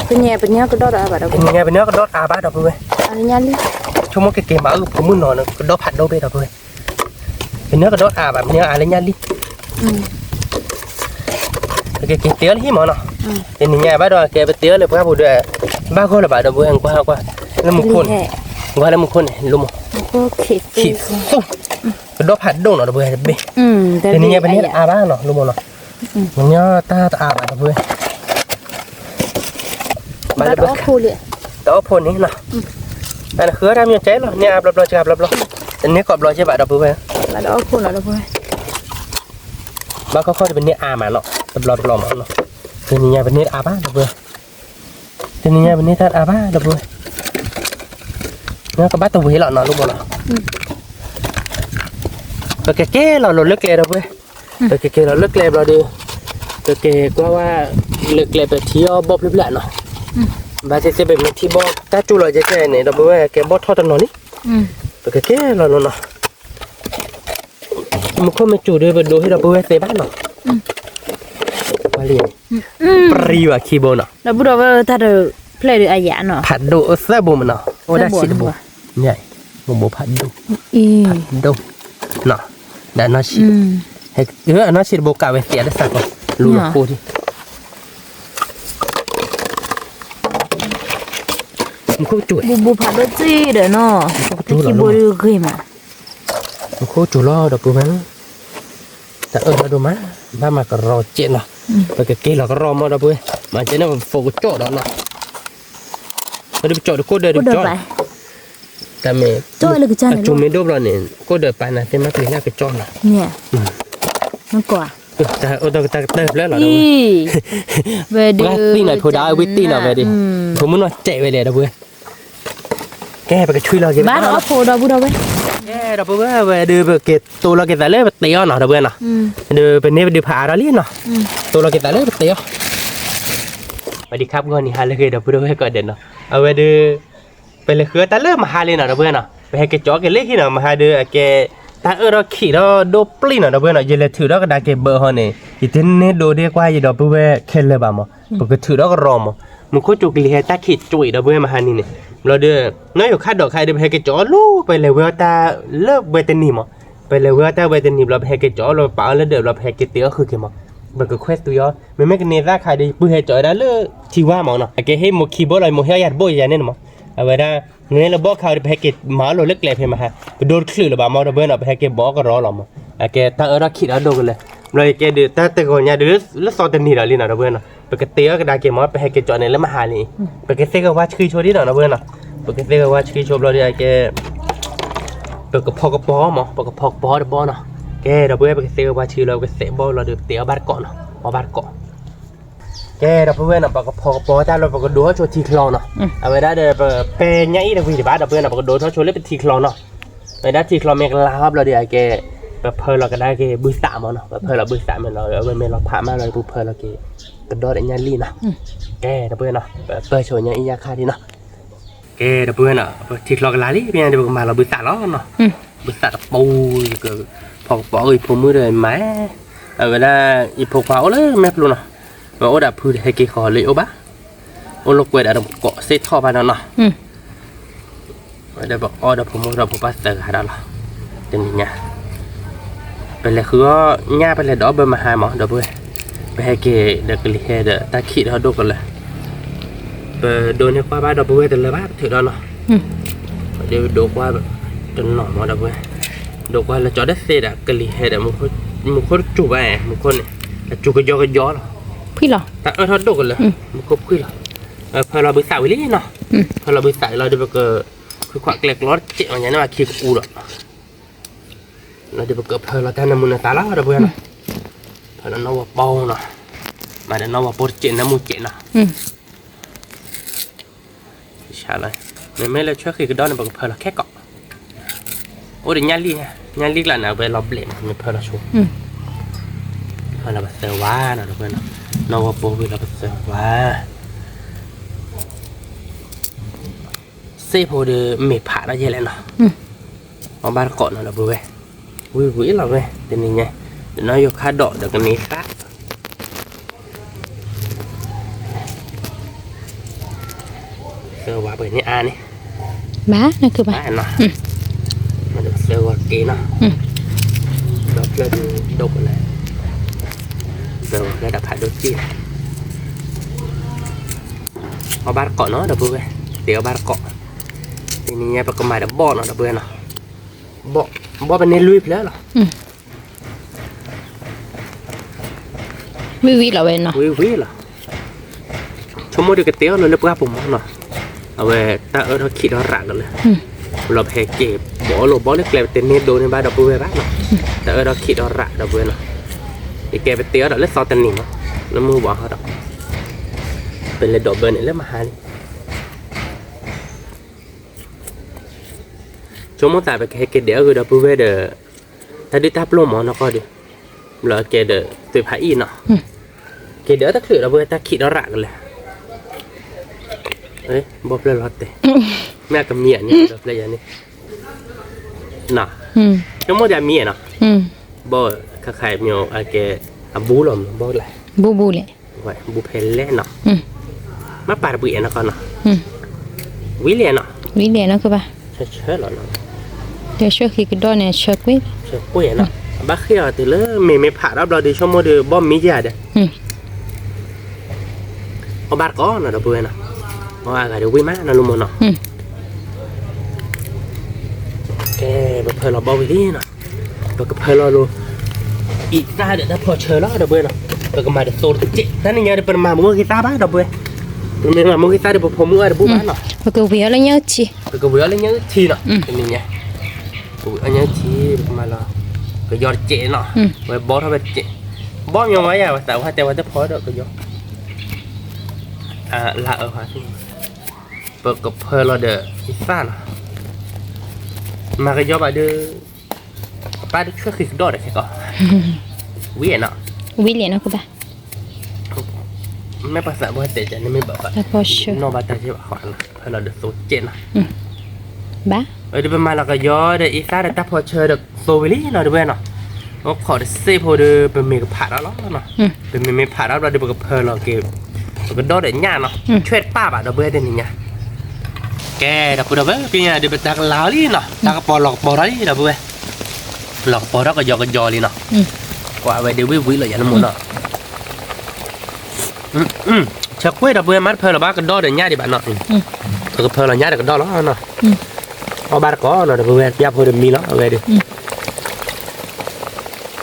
ပန့ၢ် ပန့ၢ်ကဒီတအါဘၣ် ဒီပုၢ်ဝဲၢ် တနံၤညါ ပန့ၢ်ကဒီတအါဘၣ် ဒီပုၢ်ဝဲၢ် ဆိကမိၣ်ကက့ၤမၤအုၣ်ဖိမုၣ်နီၤ ကဒီဖးဒိၣ်ဘ့ၣ် ဒီပုၢ်ဝဲၢ် ပန့ၢ်ကဒီတအါဘၣ် ပန့ၢ်အါလၢညၣ်လံၣ် ပကက့ၤတဲအီၤလၢဟံၣ်မးနီၤ တနံၤညါဘၣ်ဒီး ကဲပတဲအီၤလၢပှၢ်ပူၤဒီး ဘၣ်ဂီၢ်လၢၤဘၣ် ဒီပုၢ်ဝဲၢ် ကွၢ်ကွၢ် လၢမူခိၣ်န့ၣ် ကွၢ်လၢမူခိၣ်န့ၣ် လိၣ်မး ခံးသူ ကဒီဖးဒိၣ်နီၤ ဒီပုၢ်ဝဲၢ် တဘ့ၣ် တနံၤညါပန့ၢ်အါဘၣ်နီၤ လိၣ်မးနီၤ မ့ၢ်တၢ်တအါဘၣ်ဒီပုၢ်ဝဲၢ်, ဘၣ်လၢဘၣ်, တအီၣ်ဖိန့ၣ်နီၤ, အနဃုအီၣ်တၢ်မ့ၢ်ကဲလီၤ န့ၢ်အါဘျီဘျီ စှၤဘျီဘျီ, တန့ၢ်ကိးဘျီကဲဘၣ်ဒီပုၢ်ဝဲၢ်, ဘၣ်ခီခီဒီးပန့ၢ်အါမးနီၤ တဘျီတဘျီမးနီၤ, တနံၤညါပန့ၢ်တအါဘၣ်ဒီပုၢ်ဝဲၢ်, တနံၤညါပန့ၢ်တၢ်တအါဘၣ်ဒီပုၢ်ဝဲၢ်, ကဘၣ်တဝံၤလီၤနီၤ လိၣ်ဘီလီၤ, ပကကဲလီၤလီၤလၢကျဲဒီပုၢ်ဝဲၢ်, ပကကဲလီၤလၢကျဲဘျီဒီး, ပကကွၢ်ဝဲ, လၢကျဲပထံအီၣ်ဘီၣ်ဖျၢၣ်ဖျၢၣ်နီၤ, ဘၣ်သ့ၣ်သ့ၣ်ပမ့ၢ်ထံၣ်ဘီၣ်တၢ်ကၠိလီၤကဲကဲန့ၣ် ဒီပုၢ်ဝဲၢ်ကဲဘီၣ်ထီၣ်တနီၤလံ, ပကကဲလီၤလီၤနီၤ မူခိၣ်မ့ၢ်စူၤဒီး ပဒိးဟ့ၣ်ဒီပုၢ်ဝဲၢ်သ့ဘၣ်နီၤ, ပရံဘၣ်ခံဘိနီၤ, ဒီပုၢ်ဒီဝဲၢ်တၢ်တ, ဖျဲၣ်ဒီးအယၤနီၤ, ဖးဒိၣ်သၢဘိမနီၤ, အိၣ်ဒၣ်ဆံးတဘိ, မ့ၢ်ဘိဖးဒိၣ်, ဖးဒိၣ်, ဒီးအနီၢ်ဆံး, အနီၢ်ဆံးတဘိကးဝဲသ့အတၢ်သးကီ, လူလီၤဃိ, မူခိၣ်စူၤ, ဘိဖးဒိၣ်သ့ဒီးနီၤ, ခံဘိဒီးဂ့ၤမး မူခိၣ်စူၤလီၤဒီပုၢ်ဝဲၢ်, တၢ်အၢၣ်လီၤဒိၣ်မး, ဘၣ်မၤကရီကဲးနီၤ, ပကကဲလီၤကရီမးဒီပုၢ်ဝဲၢ်, မၤကဲန့ၣ် ပဖိကကၠီၣ်ဒီးနီၤ, ပကၠီၣ်ဒီးကိၣ်ဒၢးဒုးကၠီၣ်, တၢ်မ့ၢ်, အစူၤမ့ၢ်ဒိၣ်ဘျီန့ၣ် ကိၣ်ဒၢးပာ်နၤသ့ၣ်မၤကလံၤလၢကကၠီၣ်နီၤ, တၢ်အၢၣ်ဒီးကတၢၢ်ကတၢၢ်ဖျၢၣ်လီၤ, ဝဲသ့ၣ်နီၤဖိဒါဝဲသ့ၣ်နီၤဝဲဒီး, ဖိမုၣ်နီၤတဲာ်ဝဲလဲၣ်ဒီပုၢ်ဝဲၢ် ကဲ ပကဆွံလီၤက့ၤဘၣ်ဒီးအီၣ်ဖိဒီပုၢ်ဒီဝဲၢ်, ကဲ ဒီပုၢ်ဝဲၢ် အဝဲဒီးပကတိၤလီၤက့ၤသးလၢပတ့အီၣ်နီၤ ဒီပုၢ်ဝဲၢ်နီၤ, ဒီးပန့ၢ်ပဒုးဖးအါထီၣ်လံနီၤ, တိၤလီၤက့ၤသးလၢပတ့အီၣ်, ဝဲဒံခါပဂီၢ်နံၤဟါလၢအဂ့ၤ ဒီပုၢ်ဝဲၢ်ကိးဂၤဒဲးနီၤ, အဝဲဒီး ပလဲၤဃုအီၣ်တၢ်လၢမဟါလံနီၤ ဒီပုၢ်ဝဲၢ်နီၤ, ပဟဲက့ၤကၠီက့ၤလၢဟံၣ်နီၤ မဟါဒီးအကဲ တၢ်အၢၣ်ထီၣ်ခံးထီၣ်ဒိၣ်ပျံၢ်နီၤ ဒီပုၢ်ဝဲၢ်နီၤ, ယလဲၤထုးထီၣ်ကဒါက့ၤဘၢအီၤန့ၣ် ယတန့ၢ်ဒိးဒ့ကွၢ်ယဒီပုၢ်ဝဲၢ်ခဲလၢာ်ဘၣ်မး, ပကထုးထီၣ်ကရီမး, မူခိၣ်စူၤကလံၤဟဲတၢ်ခံးကွံာ် ဒီပုၢ်ဝဲၢ် မဟါနံၤန့ၣ်, ဘျီဒီး နီၢ်ယိၤခါဒီးခါဒီး ပဟဲက့ၤကၠီလီၤ ပလဲၤဝဲအီၣ်တၢ်လၢဝဲတနံၤမး, ပလဲၤဝဲအီၣ်တၢ်ဝဲတနံၤဘျီ ပဟဲက့ၤကၠီလီၤ ပပာ်အီၣ်လၢဒၢးဘျီ ပဟဲက့ၤတ့အီၣ်ဃုာ်က့ၤမး, ပကခွဲးသူယီၤ မ့မ့ၢ်ကန့ၢ်သၣ်ခါဒီး ယပုၢ်ဟဲကၠီဝဲဒၣ်လၢထံဝါမးနီၤ, အကဲဟ့ၣ်မိၢ်ခံဘိလီၤ မိၢ်ဟ့ၣ်အီၣ်ယၤတဘိယၤန့ၣ်မး, အဝဲဒၣ် နလၢဘီၣ်ခါဒီး ပဟဲက့ၤမၤအီၣ်လိာ်လၢကျဲဖဲမဟါ, ပဒိတချုးလၢၤဘၣ်မး ဒီပုၢ်ဝဲၢ်နီၤ, ပဟဲက့ၤဘီအီၣ်ကရီလီၤမး, အကဲတၢ်အၢၣ်ထီၣ်ခံးထီၣ်ဒိၣ်ကလၢာ်, ဘျီယကဲဒီးတၢ်တဂီၤညါဒီး လၢသီတနံၤဒီးလံနီၤ ဒီပုၢ်ဝဲၢ်နီၤ, ပကတ့အီၣ်ကဒါက့ၤမး ပဟဲက့ၤကၠီန့ၣ်လၢမဟါလံ, ပကသ့ၣ်ကဝါဆှံဆိဒ်နီၤ ဒီပုၢ်ဝဲၢ်နီၤ, ပကသ့ၣ်ကဝါဆှံဆိဘျီဒီးအကဲ ပကဖီကပီၤမး ပကဖီကပီၤတဘီနီၤ, ကဲ ဒီပုၢ်ဝဲၢ် ပကသ့ၣ်ကဝါဆှံလီၤ ပကသ့ၣ်ဘီၣ်လီၤဒီး ပတ့အီၣ်ဘၣ်တကိးနီၤ အီၣ်ဘၣ်တကိး ကဲ ဒီပုၢ်ဝဲၢ်နီၤ ပကဖီကပီၤတၢ်လီၤ ပကဒိးထီၣ်ဆိထံချီနီၤ, အဝဲဒၣ်ဒီး ပပဲညါအံၤတဝံၤတဘၣ် ဒီပုၢ်ဝဲၢ်နီၤ ပကဒိးထီၣ်ဆိလၢပထံချီနီၤ, အဝဲဒၣ်ထံချီမ့ၢ်ကလၤဟီဘျီဒီးအကဲ ပဖၢလီၤကဒါက့ၤဘုသးမးနီၤ ပဖၢလီၤဘုသးမ့ၢ်လီၤ အဝဲမ့ၢ်လီၤဖးမးလီၤ ပဖၢလီၤက့ၤ ကဒီးဒီးညၣ်လံၣ်နီၤ, ကဲ ဒီပုၢ်ဝဲၢ်နီၤ ပပၢဆိညါအံၤယါခါဒံးနီၤ ကဲ ဒီပုၢ်ဝဲၢ်နီၤ ပထံချီကလၤလံ ဖဲညါဒီး ပကမၤလီၤဘုသးလီၤနီၤ, ဘုသးတပူၤ ယကဖီကပီၤအီၣ်ယဖိမုၣ်ဒီးမၤ, အဝဲဒၣ် ယဖိခွါအိၣ်လၢမဲာ်ဖျိနီၤ, မ့ၢ်အိၣ်ဒီးဖုဒီးဟဲက့ၤဃီၤလၢယအိၣ်ဘၣ်, အိၣ်လၢကွဲးဒီးတကိးစ့ၢ်ထီၣ်ဘၣ်နီၤနီၤ ဝဲဒၣ်ပအီၣ်ဒီးဖိမုၣ်ဒီးဖိပၢ်သၢဂၤဒီးလီၤ, တနံၤညါ ပလဲၤဃုအီၣ်ညၣ် ပလဲၤဒိးဘၢမဟါမး ဒီပုၢ်ဝဲၢ်, ပဟဲက့ၤဒီးကလံၤဟဲဒီးတၢ်ခံးထီၣ်ဒိၣ်ကလၢာ်, ပဒိးန့ၢ်ကွၢ်ဘၣ်ဒီပုၢ်ဝဲၢ်တလၢဘၣ် ပထုးထီၣ်နီၤ, ဒ်ပဒိးကွၢ်တနီၤမး ဒီပုၢ်ဝဲၢ်, ဒိးကွၢ်လၢကၠီတသ့ဒီးကလံၤဟဲဒီး မူခိၣ်တစူၤဘၣ် မူခိၣ်န့ၣ် အစူၤကယီကယီလီၤ, တၢ်အၢၣ်ထီၣ်ဒိၣ်ကလၢာ် မူခိၣ်ဖှံၣ်လီၤ, ဖၢလီၤဘုသးဝံၤလံနီၤ, ဖၢလီၤဘုသးလီၤဒီးပက ခွံခွးကျဲကျီတစဲးမး ညါန့ၣ်ဘၣ်ခံကပူၤဒီး လီၤဒီးပကဖၢလီၤတၢ်နၢမူနသးလီၤ ဒီပုၢ်ဝဲၢ်နီၤ, ဖၢလီၤနီၣ်ဝီပီနီၤ, မၤဒီးနီၣ်ဝီပီတစဲးနၢမူစဲးနီၤ, မ့မ့ၢ်လၢဆွဲဃံကဒီးန့ၣ် ပကဖၢလီၤခဲကိး, အိၣ်ဒီးညၣ်လံၣ်, ညၣ်လံၣ်ကျါန့ၣ် အဝဲလီၤဘျဲးမး မ့ၢ်ဖၢလီၤဆိ, ဖၢလီၤပသၢဝါနီၤ ဒီပုၢ်ဝဲၢ်နီၤ, နီၣ်ဝီပီဝံၤလီၤပသၢဝါ စ့ၢ်ဖိဒီးမ့ၢ်ဖးထီၣ်ယဲၢ်လဲၣ်နီၤ, အီၣ်ဘၣ်တကိးနီၤ ဒီပုၢ်ဝဲၢ်, ဝံၤဝံၤလီၤဝဲ တနံၤညါ, ဒီးနီၢ်ယိၤခါဒီးဒီးကန့ၢ်သၣ်, သၢဝါပှဲၤန့ၢ်အါန့ၣ်, ဘၣ်နကဘၣ်, သၢဝါက့ၤနီၤ, ဒီးဖျၢၣ်ဒုးဒိၣ်ကလဲၣ်, သၢဝါဖျၢၣ်ဒီးဖးဒိၣ်က့ၤ အီၣ်ဘၣ်တကိးနီၤ ဒီပုၢ်ဝဲၢ်, တ့အီၣ်ဘၣ်တကိး, တနံၤညါပကမၤဒီးဘီၣ်နီၤ ဒီပုၢ်ဝဲၢ်နီၤ, ဘီၣ်ပန့ၢ်လွံၢ်ဖျၢၣ်လီၤ, ဝံၤဝံၤလီၤဝဲနီၤ, ဝံၤဝံၤလီၤ. ဆိကမိၣ်ဒီးကတဲအီၤလၢပှၢ်ပူၤမးနီၤ, အဝဲတၢ်အၢထီၣ်ခံးထီၣ်ရးကလၢာ်, လီၤပဟဲက့ၤ ဘီလီၤဘီလၢကျဲပတန့ၢ်ဒိန့ၢ်ဘၣ်ဒီပုၢ်ဝဲၢ်ဘၣ်နီၤ, တၢ်အၢထီၣ်ခံးထီၣ်ရးဒီပုၢ်ဝဲၢ်နီၤ, ယကဲပတဲအီၤဒီးလၢသီတနံၤမး, လၢမုၢ်ဘီဟီဒီး ပလဲၤဒိးဘၢန့ၣ်လၢမဟါလံ, ဆိကမိၣ်သးပကဟဲက့ၤဒဲးအဂ့ၢ်ဒီပုၢ်ဝဲၢ်ဒီး တၢ်ဒုးတၢ်ပျိၢ်မးနီၢ်ကီၢ်ဒီး, ဘျီကဲဒီးသွ့ၣ်ဖးအံၣ်နီၤ, က့ၤဒဲးတချုးဒီပုၢ်ဝဲၢ်တၢ်ခံးထီၣ်ရးကလၢာ်, ဘီဖျၢၣ်လီၤတဲာ်, မ့ၢ်အကမံၤအန့ၣ်ဒီးဖျၢၣ်ယၤန့ၣ်, ဆိကမိၣ်ဒီးအမံၤနီၤ, ဘီခါခါမ့ၢ်အကဲ, အဘူးလီၤမးဘီလဲၣ်, ဘူးဘူးလဲၣ်, ဘူးဖဲလဲၣ်နီၤ, မ့ၢ်ပာ်တဘှံးနီၢ်ကီၢ်နီၤ, ဝံၤလဲၣ်နီၤ, ဝံၤလဲၣ်နီၤကဘၣ်, ဆၢလီၤနီၤ, တဆှၢဃံးကဒီးန့ၣ် ဆၢကွ့ၢ်, ဆၢကွ့ၢ်နီၤ, အဘၣ်ဃ့ၢ်အီၤတုၤလၢမ့ၢ်မ့ၢ်ဖးထီၣ်ဘျီဒီးဆိကမိၣ်ဒီးဘီမံၤယၤဒီး, အီၣ်ဘၣ်တကိးနီၤဒီပုၢ်ဝဲၢ်နီၤ, အီၣ်ဘၣ်ဂၤဒီးဝံၣ်မးနီၤလၢမိၢ်နီၤ ကဲ, ပဖၢလီၤဘီဝံၤလံနီၤ, ပကဖၢလီၤလိာ်, အံသၣ်ဒီးတၢ်ဖီၣ်ဆၢလီၤဒီပုၢ်ဝဲၢ်နီၤ, ပကမၤတသိတကဲး, တၢ်နံၤညါဒီးပတမၤမ့ၢ်ဂ့ၤသၣ်ဘၣ်ဒီပုၢ်ဝဲၢ်, ပမ့ၢ်မၤမ့ၢ်ဂ့ၤသၣ်ဒီးပဖိမုၣ်အါဒီးဘူၣ်ဘၣ်နီၤ, ပကဝံၤအီၤလၢညၣ်အုၣ်ထံ, ပကဝံၤအီၤလၢညၣ်အုၣ်ထံနီၤ, တနံၤညါ, ပဝံၤအီၤညၣ်အုၣ်ထံ, ပကမၤလီၤ, ကယီတကဲးနီၤ, ဝဲဘီထီၣ်ဝဲတကဲး, ဘီမ့ၢ်ဝဲယၤဝဲသးဝဲတဲဝဲတဖီဒီးကယီ လါအၢ, ပကဖၢလီၤဒီးအံသၣ်နီၤ, မၤကယီဘၣ်ဒီး, ပၢ်တဆှၢဃံးကဒီးဒီးခဲကီး, ဝံၤနီၤ, ဝံၤလဲၣ်နီၤကဘၣ်, မ့ၢ်ပှၤသးဘၣ်တဲကန့ၣ်မ့ၢ်ဘၣ်, နီၢ်ဘၣ်တၢ်ကဲဘၣ်ဃီနီၤ, ဖၢလီၤဒီးသိကဲးနီၤ, ဘၣ်, ဒီးပမၤလီၤကယီဒီးအံသၣ်ဒီးတၢ်ဖီၣ်ဆၢဒီးသိဝံၤလံနီၤ ဒီပုၢ်ဝဲၢ်နီၤ, အိၣ်ခိးတစ့ဖိဒီးပမ့ၢ်ကဖးထီၣ်လီၤနီၤ, ပမ့ၢ်မ့ၢ်ဖးထီၣ်ဘျီဒီးပကဖၢလီၤက့ၤ, ပကဒီဒီးညၣ်နီၤ, ဆွဲၣ်တပၣ်ဘၣ်ဒီပုၢ်ဝဲၢ်တနံၤညါ, ကဲဒီပုၢ်ဝဲၢ် ပညါဒီးပတၢ်ကလၤအီၤလံနီၤ, တၢ်ကပီၤလီၤကပီၤထီၣ်လံဒီပုၢ်ဝဲၢ်, လီၤကပီၤထီၣ်ကယီကယီလံနီၤ, ကွၢ်ဝဲဒုးဝံၣ်ဝံၣ်လီၤယၤလၢမိၢ်နီၤ ဆၢကွ့ၢ်ဒီပုၢ်ဝဲၢ် မ့ၢ်တဖၢလီၤဘၣ်ကဒီဒီးညၣ်ဒံးဘၣ်နီၤ, ပကဖၢလီၤညၣ်ဒီးကဒီလီၤနီၤ, အီၣ်ဘၣ်တကိးနီၤဒီပုၢ်ဝဲၢ် ပျၢ်ဖိဒီးမံလီၤအဝဲဒုး,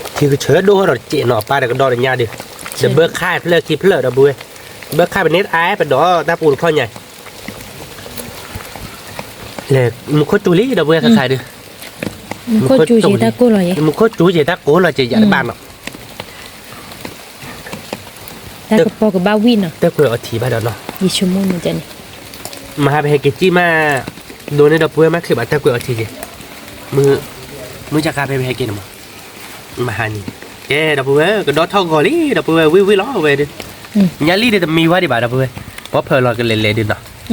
ထံကဆၢဒိၣ်ထီၣ်ဒီးတစဲးနီၤ ပၢ်ဒီးကဒီဒီးညၣ်ဒုး, ဒီးဘၢခါဖျၢၣ်ခံဖျၢၣ်ဒီပုၢ်ဝဲၢ်, ဘၢခါပန့ၢ်တအါ ပဒိးတၢ်ပူၤတခီညါ လဲၤမူခိၣ်စူၤလံဒီပုၢ်ဝဲၢ် ခါခါဒုး, မူခိၣ်စူၤက့ၤတၢ်ကိၢ်လီၤယဲ, မူခိၣ်စူၤက့ၤတၢ်ကိၢ်လီၤက့ၤယၤတဘၣ်နီၤ, တၢ်ကပီၤကဘၣ်ဝံၣ်နီၤ, တၢ်ကွဲးအီၤထံၣ်ဘၣ်ဒီးနီၤ, ယဆိကမိၣ်န့ၣ်, မဟါပဟဲက့ၤစံၣ်မး, ဒိးန့ၢ်ဒီပုၢ်ဝဲၢ်မးချုးဘၣ်တၢ်ကွဲးအီၤထံၣ်က့ၤ, မုၢ်ဆါခါဖဲပဟဲက့ၤန့ၣ်မး, မဟါန့ၣ်, ကဲဒီပုၢ်ဝဲၢ် ကဒီထီၣ်ဂီၤလံ ဒီပုၢ်ဝဲၢ် ဝံၣ်ဝံၣ်လီၤဝဲဒုး, ညၣ်လံၢ်ဒုးတမံ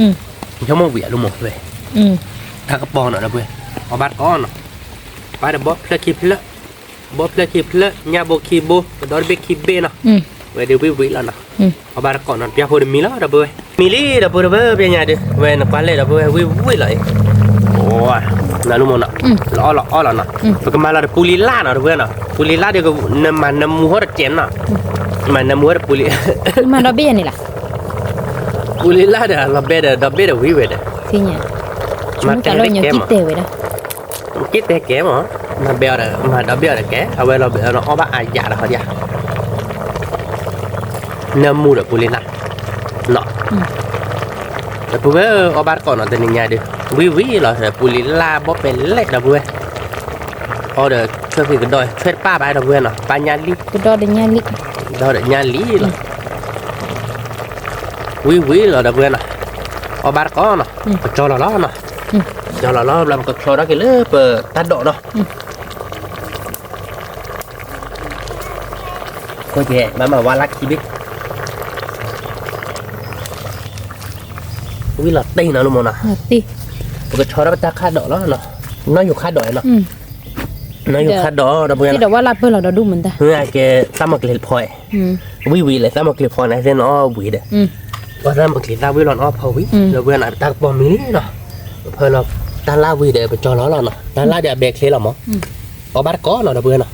ဝဲဒံးဘၣ်ဒီပုၢ်ဝဲၢ်, ပီဖၢလီၤကလဲၤလဲၤဒုးနီၤ, ဆိကမိၣ်ဝံၤအလိမ့ၢ်ဝဲ, တၢ်ကပီၤနီၤဒီပုၢ်ဝဲၢ်, အီၣ်ဘၣ်တကိးနီၤ, ပၢ်ဒီးဘီဖျၢၣ်ခံဖျၢၣ်, ဘီဖျၢၣ်ခံဖျၢၣ် ညၣ်ဘိခံဘိ ကဒီတဘ့ၣ်ခံဘ့ၣ်နီၤ, ဝဲဒုးဝံၣ်ဝံၣ်လီၤနီၤ, အီၣ်ဘၣ်တကိးနီၤ ပျၢ်ဖိဒီးမံလီၤဒီပုၢ်ဝဲၢ်, မံလံဒီပုၢ်ဝဲၢ် ပညါဒုး ဝဲနကွၢ်လဲၣ်ဒီပုၢ်ဝဲၢ် ဝံၣ်ဝံၣ်လီၤအံၤ, နၤလိမ့ၢ်နီၤ, လီၤအီၣ်လီၤအီၣ်လီၤနီၤ, ပကမၤလီၤဒီးပူလံလၢ်နီၤဒီပုၢ်ဝဲၢ်နီၤ, ပူလံလၢ်ဒီး နမၤနမူဟီၣ်တစဲးနီၤ, မၤနမူဟီၣ်ဒီးပူလံ, မၤဒီဘ့ၣ်န့ၣ်လီၤ, ပူလံလၢ်ဒီး လီၤဘဲဒီး ဒီဘ့ၣ်ဒီးဝံၣ်ဝဲဒီး, မၤကဲတဲဝဲဒၣ် က့တဲကဲမး, မၤဘဲအီၤဒီး မၤဒီဘ့ၣ်အီၤဒီးကဲ အဝဲလီၤဘဲအီၤနီၤ အီၣ်ဘၣ်အါယၤဒီးဟီဒ်ဧါ, နၢမူဒီးပူလံလၢ်, နီၤ, ဒီပုၢ်ဝဲၢ်အီၣ်ဘၣ်တကိးနီၤ တနံၤညါဒုး ဝံၣ်ဝံၣ်လီၤ ပူလံလၢ်ဘီပဲလဲၣ်ဒီပုၢ်ဝဲၢ်, အီၣ်ဒီးဆွဲၣ်ဃံးကဒီး ဆွဲၣ်တပၣ်ဘၣ်ဒီပုၢ်ဝဲၢ်နီၤ ပၢ်ညၣ်လံၢ်, ကဒီးညၣ်လံၢ်လီၤ ဝံၣ်ဝံၣ်လီၤဒီပုၢ်ဝဲၢ်နီၤ, အီၣ်ဘၣ်တကိးနီၤ, ပကၠီလီၤလီၤနီၤ, ကၠီလီၤလီၤ ဘျီပကဖျီထီၣ်က့ၤလၢပတၢ်ဒိးနီၤ, အဃိကဲ ဘၣ်မၤဝါလၢခံဘ့ၣ်, ဝံၣ်လီၤတ့ၢ်နီၤလၢမိၢ်နီၤ, ပကဖျီထီၣ်ပတၢ်ခၣ်ဒိးလီၤနီၤ, နီၢ်ယူၤခၣ်ဒိးနီၤ, နီၢ်ယူၤခၣ်ဒိးဒီပုၢ်ဝဲၢ်နီၤ, ကဲသၣ်မီၤကျ့ၤဖီ, ဝံၣ်ဝံၣ်လဲၣ် သၣ်မီၤကျ့ၤဖီန့ၣ် သ့ၣ်နီၣ်အီၣ်ဝံၤဒီး, ပှၤသၣ်မီၤကျ့ၤသၣ်ဝံၣ်လီၤနီၣ်အီၣ်ဖီဝံၤ ဒီပုၢ်ဝဲၢ်နီၤ ပတၢ်ကပီၤမံလံနီၤ, ပဖၢလီၤတၢ်လၢ်ဝံၤဒီး ပကၠီလီၤလီၤနီၤ, တၢ်လၢ်ဒီးအဘဲချ့လီၤမး, အီၣ်ဘၣ်တကိးနီၤ ဒီပုၢ်ဝဲၢ်နီၤ,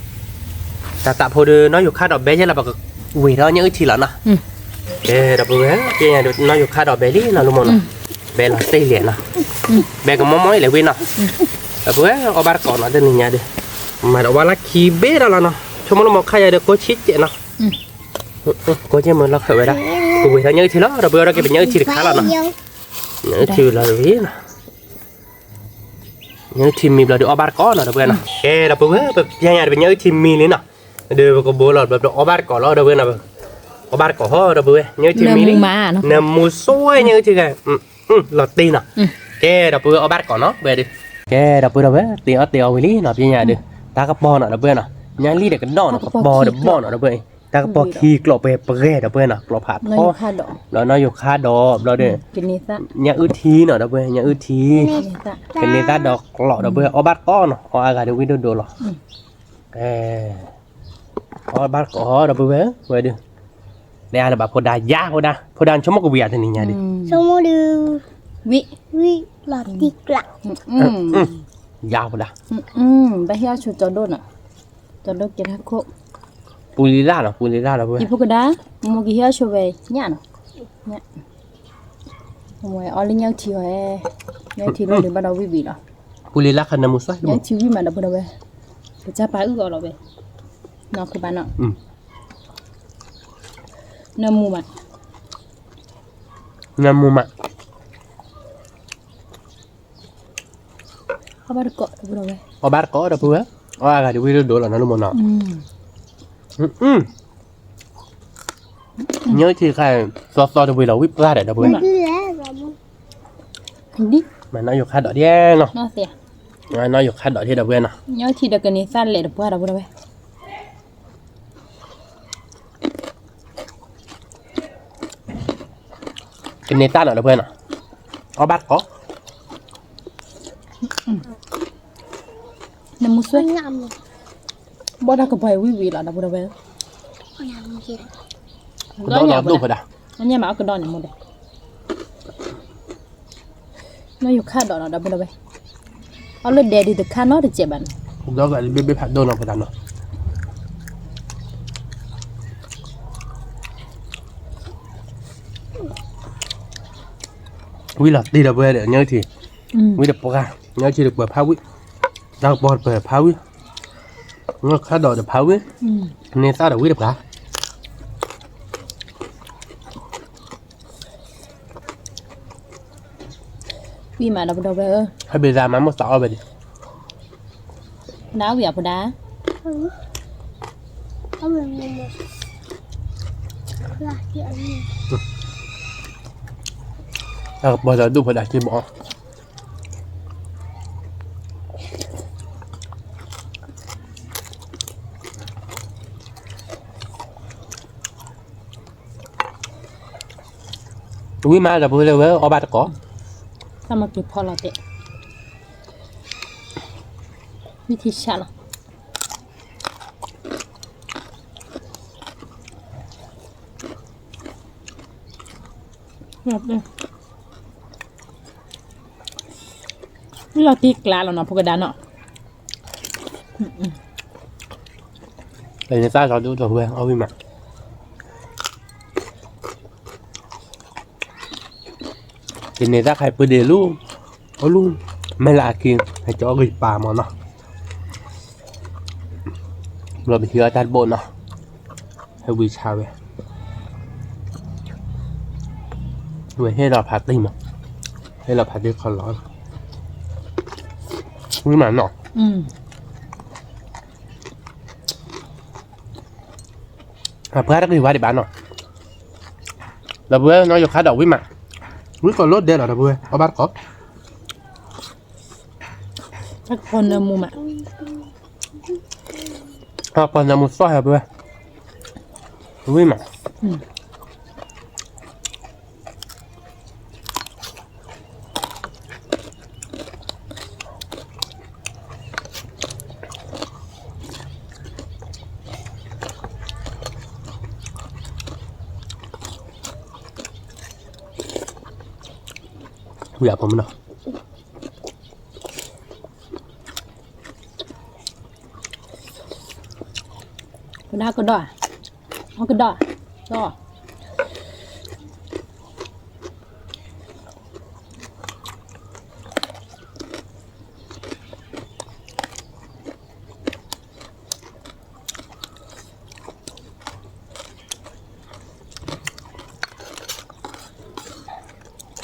တၢ်သးဖိဒီး နီၢ်ယူၤခၣ်ဒိးဘဲယဲလီၤ ပကဝ့ၤထီၣ်ညၣ်အုၣ်ထံလီၤနီၤ, ကဲ ဒီပုၢ်ဝဲၢ် ကဲညါဒီး နီၢ်ယူၤခၣ်ဒိးဘဲလံနီၤ လၢမိၢ်နီၤ, ဘဲလီၤတ့ၢ်လဲၣ်နီၤ, ဘဲကမီၣ်မီၣ်အံၤလဲၣ်ဝံၤနီၤ, ဒီပုၢ်ဝဲၢ် အီၣ်ဘၣ်တကိးနီၤ တနံၤညါဒီး, မၤဒီးဝါလၢခံဘ့ၣ်ဒီးလီၤနီၤ, ဆိကမိၣ်လၢမိၢ်ခါယၤဒီး ကိးဆံးကဲးနီၤ, ကိးက့မုၢ်လီၤခၢၣ်ဝဲဒၣ်, ပဝ့ၤထီၣ်ညၣ်အုၣ်ထံလီၤ ဒီပုၢ်ဝဲၢ် ဒီးက့ၤပညၣ်အုၣ်ထံတခါလီၤနီၤ, ညၣ်အုၣ်ထံလီၤဝံၤနီၤ, ညၣ်အုၣ်ထံမံၤဘျီဒီး အီၣ်ဘၣ်တကိးနီၤ ဒီပုၢ်ဝဲၢ်နီၤ, ကဲ ဒီပုၢ်ဝဲၢ် ပပျဲညါဒီးပညၣ်အုၣ်ထံမံၤလံနီၤ, ဒီးပကဘိလီၤဘျီဒီး အီၣ်ဘၣ်တကိးလီၤ ဒီပုၢ်ဝဲၢ်နီၤ, အီၣ်ဘၣ်တကိးဟီ ဒီပုၢ်ဝဲၢ် ညၣ်အုၣ်ထံမံၤလံ, နမူဆိညၣ်အုၣ်ထံဂၤ လီၤတ့ၢ်နီၤ, ကဲ ဒီပုၢ်ဝဲၢ် အီၣ်ဘၣ်တကိးနီၤ ဝဲဒီး, ကဲ ဒီပုၢ်ဝဲၢ် တ့အီၣ်တ့အီဝံၤလံနီၤ ပျဲညါဒီး, တၢ်ကပီၤနီၤ ဒီပုၢ်ဝဲၢ်နီၤ, ညၣ်လံၢ်ဒီးကဒီးနီၤ ကပီၤဒီးဘီၣ်နီၤ ဒီပုၢ်ဝဲၢ်, တၢ်ကပီၤခံကျိးပှဲၤပဂဲၤ ဒီပုၢ်ဝဲၢ်နီၤ, ကျိးဖးထီ, ဘျီနီၣ်ယိၤခါဒီး ဘျီဒီး ညၣ်အုၣ်ထံနီၤ ဒီပုၢ်ဝဲၢ် ညၣ်အုၣ်ထံ, ကန့ၢ်သၣ်ဒီးကျိး ဒီပုၢ်ဝဲၢ် အီၣ်ဘၣ်တကိးနီၤ အီၣ်အါဂၤဒီးဝံၣ်ဒိၣ်ဒိၣ်လီၤ, အီၣ်ဘၣ်တကိး ဒီပုၢ်ဝဲၢ် ဝဲဒီး, တဲအါလၢၤဘၣ် ဖိဒါယါ ဖိဒါ ဖိဒါဆိကမိၣ်ကဝံၤအီၤတနံၤညါဒီး, ဆိကမိၣ်ဒုး, ဝံၣ် ဝံၣ်လီၤတံၢ်ကျး, ယါဖိဒါ, ဘၣ်ဟ့ၣ်အီၣ်ဆိကၠီဒိၣ်နီၤ, ကၠီဒိၣ်ကဲထါခိၣ်, ပူၤလံလၢ်နီၤ ပူၤလံလၢ် ဒီပုၢ်ဝဲၢ်, ယဖိကဒါ, မိၢ်ကဟ့ၣ်အီၣ်ဆိဝဲညၣ်နီၤ, အီၣ်လၢညၣ်အုၣ်ထံအီၤ, ညၣ်အုၣ်ထံလီၤဒီးဘၣ်ဒီးဝံၣ်ဝံၣ်လီၤ, ပူၤလံလၢ်ခါနမူဆိ, ညၣ်အုၣ်ထံဝံၣ်မး ဒီပုၢ်ဝဲၢ်, ကစၢ်ပာ်အုၣ်အီၤလီၤဝဲ, နီၢ်ခိဘၣ်နီၤ, နမူမး, နမူမး အီၣ်ဘၣ်တကိး ဒီပုၢ်ဝဲၢ်, အီၣ်ဘၣ်တကိး ဒီပုၢ်ဝဲၢ်, အီၣ်အါဂၤဒီးဝံၣ်ဒိၣ်ဒိၣ်လီၤ နလူမီၤနီၤ, ညၣ်အုၣ်ထံခါ သီသီတဝံၤလီၤ ဝံၣ်ပှၢ်ဒီး ဒီပုၢ်ဝဲၢ်, မၤနီၣ်ယိၤခါဒီးဒ်နီၤ, နီၣ်ယိၤခါဒီးဒ် ဒီပုၢ်ဝဲၢ်နီၤ, ညၣ်အုၣ်ထံဒီးကန့ၢ်သၣ်လဲာ် ဒီပုၢ်ဝဲၢ်, ကန့ၢ်သၣ်နီၤ ဒီပုၢ်ဝဲၢ်နီၤ, အီၣ်ဘၣ်တကိး, နမူဆိ, ဘီၣ်တၢ်ကပီၤဝံၣ်ဝံၣ်လီၤ ဒီပုၢ်ဝဲၢ်, ကဒီးဒိၣ်ဖဲဒၣ်, အညါမးအီၣ်ကဒီးန့ၣ်မိၢ်ဒီး, နီၣ်ယိၤခါဒီးနီၤ ဒီပုၢ်ဝဲၢ်, အီၣ်လၢဒဲဒုးတခါနီတစဲးဘၣ်န့ၣ်, ဒီးကဘ့ၣ်ဘ့ၣ်ဖးဒိၣ်နီၤ ဖဲဒၣ်နီၤ ဝံၣ်လီၤတံၢ် ဒီပုၢ်ဝဲၢ်ဒီး ညၣ်အုၣ်ထံ, ဝံၣ်တပှၢ်, ညၣ်အုၣ်ထံတပှၢ်ဖးဝံၣ်, တၢ်ကပီၤတပှၢ်ဖးဝံၣ်, နီၣ်ယိၤခါဒီးတဖးဝံၣ်, ကန့ၢ်သၣ်ဒီးဝံၣ်တပှၢ်, ဝံၣ်မး ဒီပုၢ်ဝဲၢ်ဧၢ, ဟဲဘ့ၣ်သးမၤမိၢ်သးအီၣ်ဝဲဒၣ်, နဝံၣ်အဖိဒါ, တၢ်ကပီၤသးဒိၣ်ဖဲဒၣ်စ့ဘီ ဝံၣ်မး ဒီပုၢ်ဝဲၢ် အီၣ်ဘၣ်တကိး, တၢ်မၤက့ၤဖီလီၤတဲာ်, ဝံၣ်ထံဆးလီၤ. လီၤတံၢ်ကျါလီၤနီၤ ဖိကဒါနီၤ, ကန့ၢ်သၣ်ဒီးဒိၣ်ဒီပုၢ်ဝဲၢ် အီၣ်ဝံၣ်မး, ကန့ၢ်သၣ်ခါအံၤပှ့ၤဒ့ၣ်လူၤ, အလူၤ, မဲာ်လၢအက့ၤ ဟဲကၠီအီၣ်ကယပၤမးနီၤ, ဘျီပဟံးအီၣ်တၢ်တဘိနီၤ, ဟဲဝံဆါဝဲ, ဝဲဟ့ၣ်လီၤဖးတံၢ်မး, ဟ့ၣ်လီၤဖးတံၢ်ခီလီၤ, ဝံၣ်မးနီၤ. အပှၤတက့ၤဝါဒံးဘၣ်နီၤ, ဒီပုၢ်ဝဲၢ် နီၣ်ယိၤခါဒီးဝံၣ်မး, ဝံၣ်ကီးလိၣ်ဒဲးလီၤ ဒီပုၢ်ဝဲၢ် အီၣ်ဘၣ်တကိး, တၢ်ကပီၤနၢမူမး, တၢ်ကပီၤနၢမူသီၣ်ဟဲပုၢ်ဝဲၢ်, ဝံၣ်မး. ဝံၤအဖိမုၣ်နီၤ, ကဒီး, ကဒီး, ဒီး ဝံၤ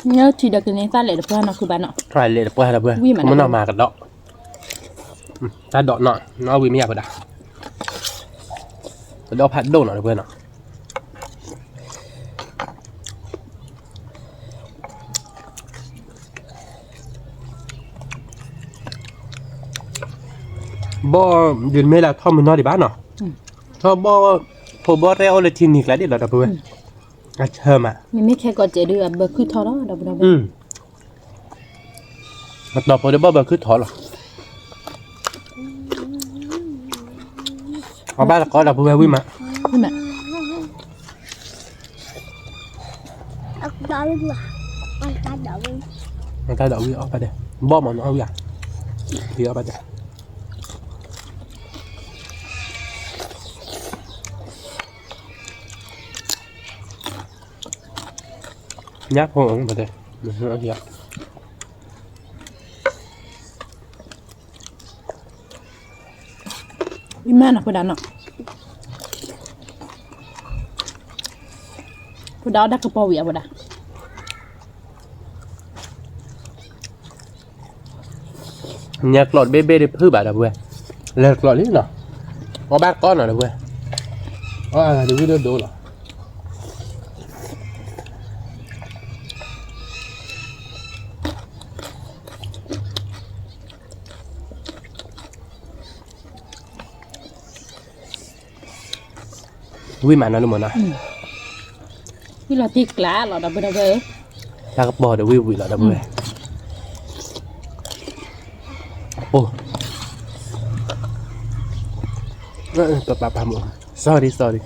နထံၣ်ဒီးကန့ၢ်သးလဲၤတပှၢ်နီၢ်ခုဘၣ်နီၤ, လဲၤတပှၢ်တပှၢ်, ဝံၣ်မးနီၤ, မနီၤမၤကဒီး, တၢ်ဒိးနီၤ, နီၢ်ဝံၣ်မ့ၢ်ယၤပဒၣ်, ကဒီးဖးဒိၣ်နီၤတပှၢ်နီၤ. ဘီၣ်ဒုးမ့ၢ်လၢထီၣ်မုၢ်နီၢ်ဒံးဘၣ်နီၤ, ထီၣ်ဘီၣ်, ဖိဘီၣ်ရဲၣ်အိၣ်လၢထံနံၤကျါဒ်လီၤဒီပုၢ်ဝဲၢ်, အဆၢမး, မ့မ့ၢ်ခဲကိးစဲးဒုးအဘၢခုၣ်ထီၣ်လီၤဒီပုၢ်ဝဲၢ်, အတီၤဖိဒီးဘီၣ်ဘၢခုၣ်ထီၣ်လီၤ. အဘၣ်တကီဒီပုၢ်ဝဲၢ်ဝံၣ်မး, ဝံၣ်မး, အတၢ်ဒိးဝံၣ်အီၣ်ဘၣ်ဒဲး, ဘီၣ်မးနအီၣ်ဝံၣ်ဧါ, ဖံအီၣ်ဘၣ်ဒဲး. ညၣ်ဖိဘၣ်တဲ, အံၤမးနီၤဖိဒါနီၤ, ဖိဒါအီၣ်တၢ်ကပီၤဝံၤအဖိဒါ. ညၣ်ကျိးတဘ့ၣ်ဘ့ၣ်တဖုၣ်ဘၣ်ဒီပုၢ်ဝဲၢ်, လဲၤကျိးလံနီၤ, အီၣ်ဘၣ်တကီနီၤဒီပုၢ်ဝဲၢ်, အီၣ်အဂၤဒ်ဝံၣ်ဒိၣ်ဒိၣ်လီၤ. ဝံၣ်မးနီၤလၢမ့ၢ်နီၤ, ဝံၣ်လီၤတံၢ်ကျါလီၤဒီပုၢ်ဝဲၢ်, တၢ်ကပီၤဒီးဝံၣ်ဝံၣ်လီၤဒီပုၢ်ဝဲၢ်, အိၣ်, ပပပမ့ၢ်, sorry sorry.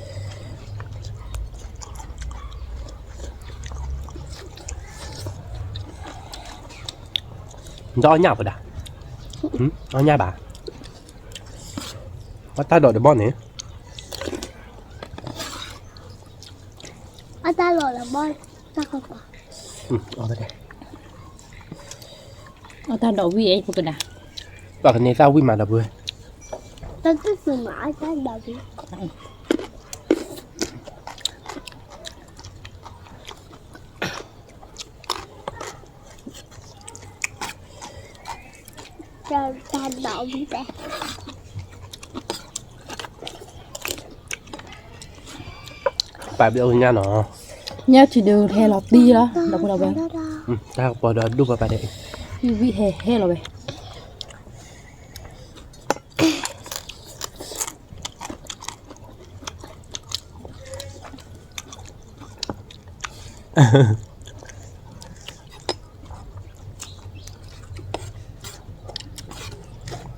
နတအီၣ်ညၣ်ဖိဒါ, အီၣ်ညၣ်ဘၣ်, အီၣ်တၢ်ဒိးတဘီၣ်န့ၣ်, အီၣ်တၢ်ဒိးတဘီၣ်, တၢ်ကပီၤ, အီၣ်တၢ်ဒိးဝံၣ်အံၤဖိကဒါ, ပှၤကန့ၢ်သၣ်ဝံၣ်မးဒီပုၢ်ဝဲၢ်, တၢ်တသုးမးအီၣ်တၢ်ဒိးဝံၣ်. တၢ်ဒိးဝံၣ်, ပာ်ဘျီညၣ်နီၤ, ညၣ်ထံဒုးဟဲလီၤတံၢ်လီၤ ဒီပုၢ်ဝဲၢ်, တၢ်ကပီၤဒီးဒိၣ်ပပာ်ဒီး, ဝံၣ်ဟဲဟဲလီၤဝဲ.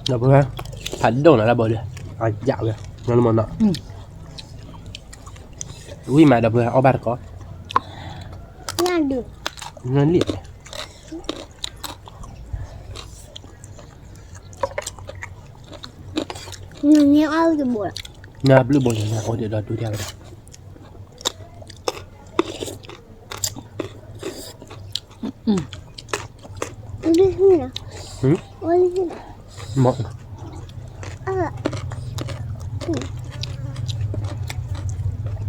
ဒီပုၢ်ဝဲၢ်, ဖးဒိၣ်နီၤလၢဘီဒီး, အယၣ်ဝဲ, နလၢမနီၤ, ဝံၣ်မးဒီပုၢ်ဝဲၢ် အီၣ်ဘၣ်တကီ, နလံ, နဘျုးဘိန့ၣ် နအိၣ်ဒီးဒီတူၢ်တၢ်ဝဲဒၣ်. မ့ၢ်, အ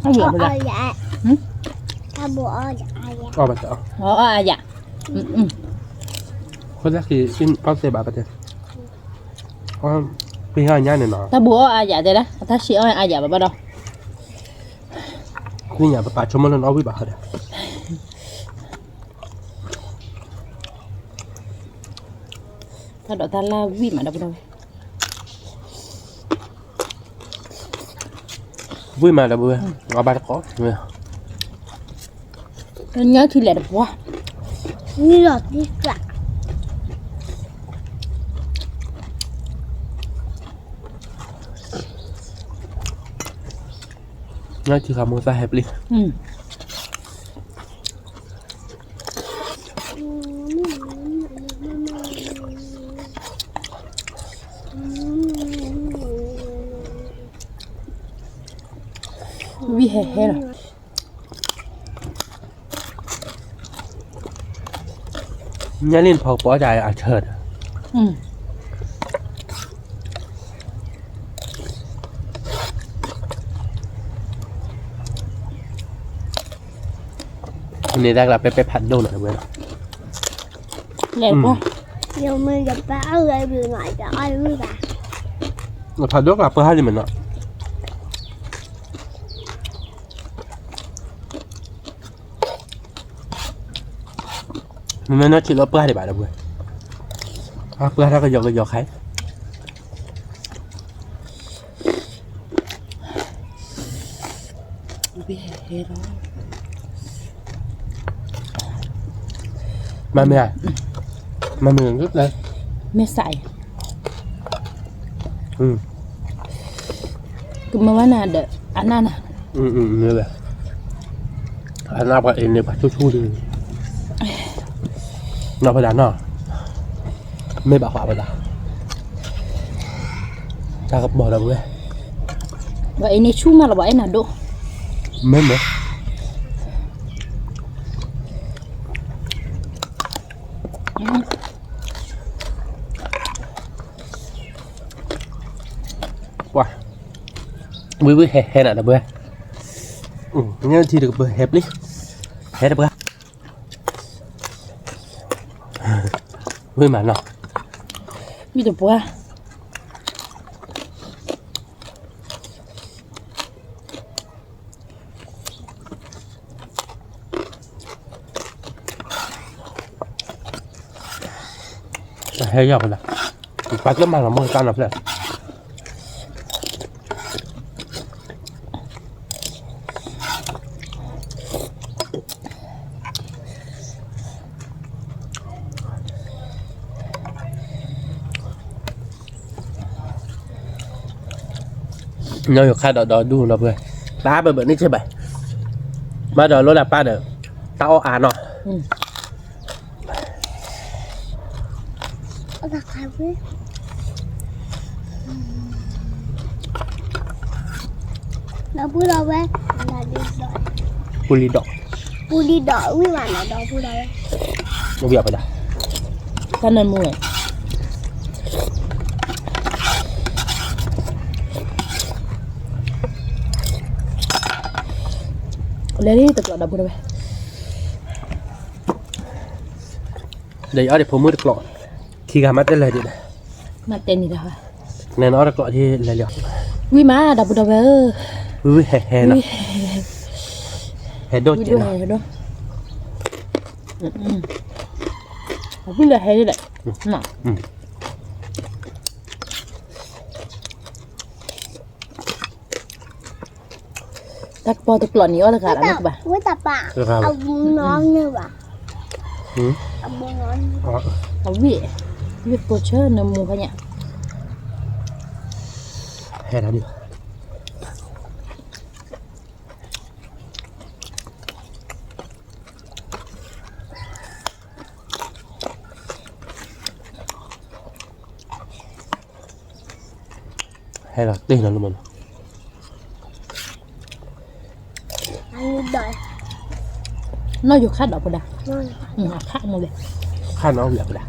ီၣ်ဘၣ်တၢ်, အီၣ်ဘၣ်တၢ်, အီၣ်အါယၤ, အီၣ်သ့ဘၣ်ပတဲ, ပဟဲအီၣ်ညါန့ၣ်နီၤ, တၢ်ဘူးအီၣ်အါယၤတဲဒၣ် အတၢ်ဆံးအီၣ်အါယၤဘၣ်ဘၣ်ဒီး, သ့ၣ်ညါပပာ်ဆိကမိၣ်လၢနအီၣ်ဝံၣ်ဘၣ်ဟီဒီး တၢ်ဒိးတၢ်လၢဝံၣ်မးဒီပုၢ်ဝဲၢ်, ဝံၣ်မးဒီပုၢ်ဝဲၢ်, အီၣ်ဘၣ်တကိး, ညၣ်ထံလဲၤတပှၢ်, မ့ၢ်လီၤတံၢ်ကျါ, ညၣ်ထံဃးမိၢ်သၣ်ဟဲပျံၤ. ဝံၣ်ဟဲဟဲလီၤ. ညၣ်လ့ၣ်ဖီကပီၤတၢ်အဆၢဒီး, န့ၣ်တၢ်ကျါပဲပဲဖးဒိၣ်နီၤတဝဲလီၤ. လဲၤကွၢ်, ယမ့ၢ်ယပၢ်အီၣ်ဝဲဘျုးနီၤ ယအီၣ်တဝံၣ်ဘၣ်, ဖးဒိၣ်ကပၢ်ဟါလံမ့ၢ်နီၤ, မ့မ့ၢ်နီၢ်ဆံးလီၤပှၢ်ဒံးဘၣ်ဒီပုၢ်ဝဲၢ်, ပှၢ်တၢ်ကယီကယီခါအံၤ မၤမ့ၢ်ဧါ, မၤမ့ၢ်, မ့ၢ်စးအံၤ, ကမၤဝဲနၤဒီး အနၢ်နၤ, အနၢ်ပှၤအံၤန့ၣ် ပှၤဆူၣ်ဆူၣ်ဒံး, နီၢ်ဖဒၣ်နီၤ, မ့ၢ်ဘၣ်ဃးဖဒၣ်, တၢ်ကပီၤဒီပုၢ်ဝဲၢ်, ပှၤအံၤန့ၣ်ဆူၣ်မးလီၤ ပှၤအဲၣ်နၤဒိၣ်, မ့ၢ်မ့ၢ် ကွၢ်, ဝံၤဝံၤဟဲဟဲနၤဒီပုၢ်ဝဲၢ်, ညၣ်ထံတကပၤဟဲပျံၤ, ဟဲတပှၢ်, ဝံၤမးနီၤ, မ့ၢ်တပှၢ် ဟဲယီၤဖဲလဲၣ်, ပှၤကျၢၢ်မၤလီၤမ့ၢ်တၢ်နီၤဖဲလဲၣ်, နီၢ်ယိၤခါဒီးဒီဒူၣ်နီၤဖဲ, တၢ်ဘၣ်ဘၣ်န့ၣ်ဆဲးဘၣ်, ဘၣ်ဒီးလိၣ်လၢပၢ်ဒီး, တၢ်အီၣ်အါနီၤ, ဒီပုၢ်ဒီဝဲၢ်, ပူလံၤဒီး, ပူလံၤဒီးဝံၣ်ဘၣ်နီၤ ဒီပုၢ်ဒီဝဲၢ်, ဝံၣ်အီၤပဒၣ်, တၢ်နၢမူဝဲ, လဲၤလံတကျိးဒီပုၢ်ဒီဝဲၢ်, ဒီးယအီၣ်ဒံးဖိမုၣ်တကျိး, ခံဂၤမးတဲလဲၤဒံး, မၤတဲန့ၣ်ဒီး, နဲနအီၣ်တကျိးဒ်လဲၤလီၤ, ဝံၣ်မးဒီပုၢ်ဒီဝဲၢ်ဧၢ, ဝံၣ်ဝံၣ်ဟဲဟဲနီၤ, ဟဲဒိၣ်ကဲနီၤ, ဝံၣ်လၢဟဲဒ်လဲၣ်, တၢ်ကပီၤတကျိးန့ၣ်အီၣ်တဂၤလီၤမ့ၢ်ကဘၣ်, ဝဲတပာ်, အဝံၣ်နီၤန့ၢ်ဘၣ်, အဝံၣ်, ဝံၣ်ပိာ်ဆၢနၢမူခါညါ, ဟဲဒၣ်ဒံး ဟဲလီၤတ့ၢ်လီၤလၢမနုၤ, နီၢ်ယိၤခါဒီးဖိဒၣ်, ခါမ့ၢ်လဲၣ်, ခါနီၢ်ဝံၣ်အဖိဒၣ်,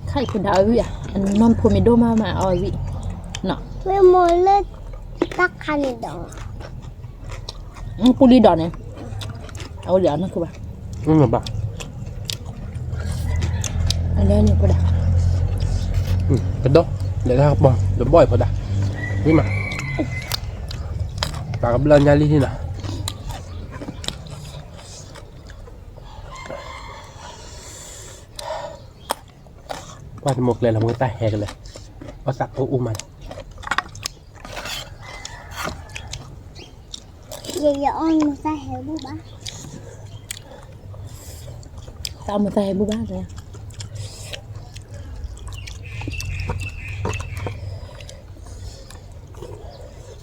ခါအံၤဖိဒၣ်အီၣ်ဝံၣ်ဧါ, အနီၢ်ဖိမ့ၢ်ဒိၣ်မးမးအီၣ်ဝံၣ်, ဝံၣ်မိၢ်လၢ, တၢ်ခါန့ၣ်ဒီး ပူလံၤဒီးန့ၣ်, အဝဲဒၣ်အနီၢ်ခိဘၣ်, ဘၣ်, အလဲန့ၣ်ပဒၣ်, ကဒီး, လဲၤတၢ်ကပီၤ တဘီၣ်အံၤပဒၣ်, ဝံၣ်မး, တၢ်ကဘျၢညါလံန့ၣ်နီၤ, ကွၢ်တမိၢ်ကျဲလီၤမ့ၢ်တၢ်ဟဲကလဲၤ, အီၣ်သးကိၣ်အိၣ်မးလီၤ ယအီၣ်မ့ၢ်သၣ်ဟဲဘူၣ်ဘၣ်, တၢ်အီၣ်မ့ၢ်သၣ်ဟဲဘူၣ်ဘၣ်,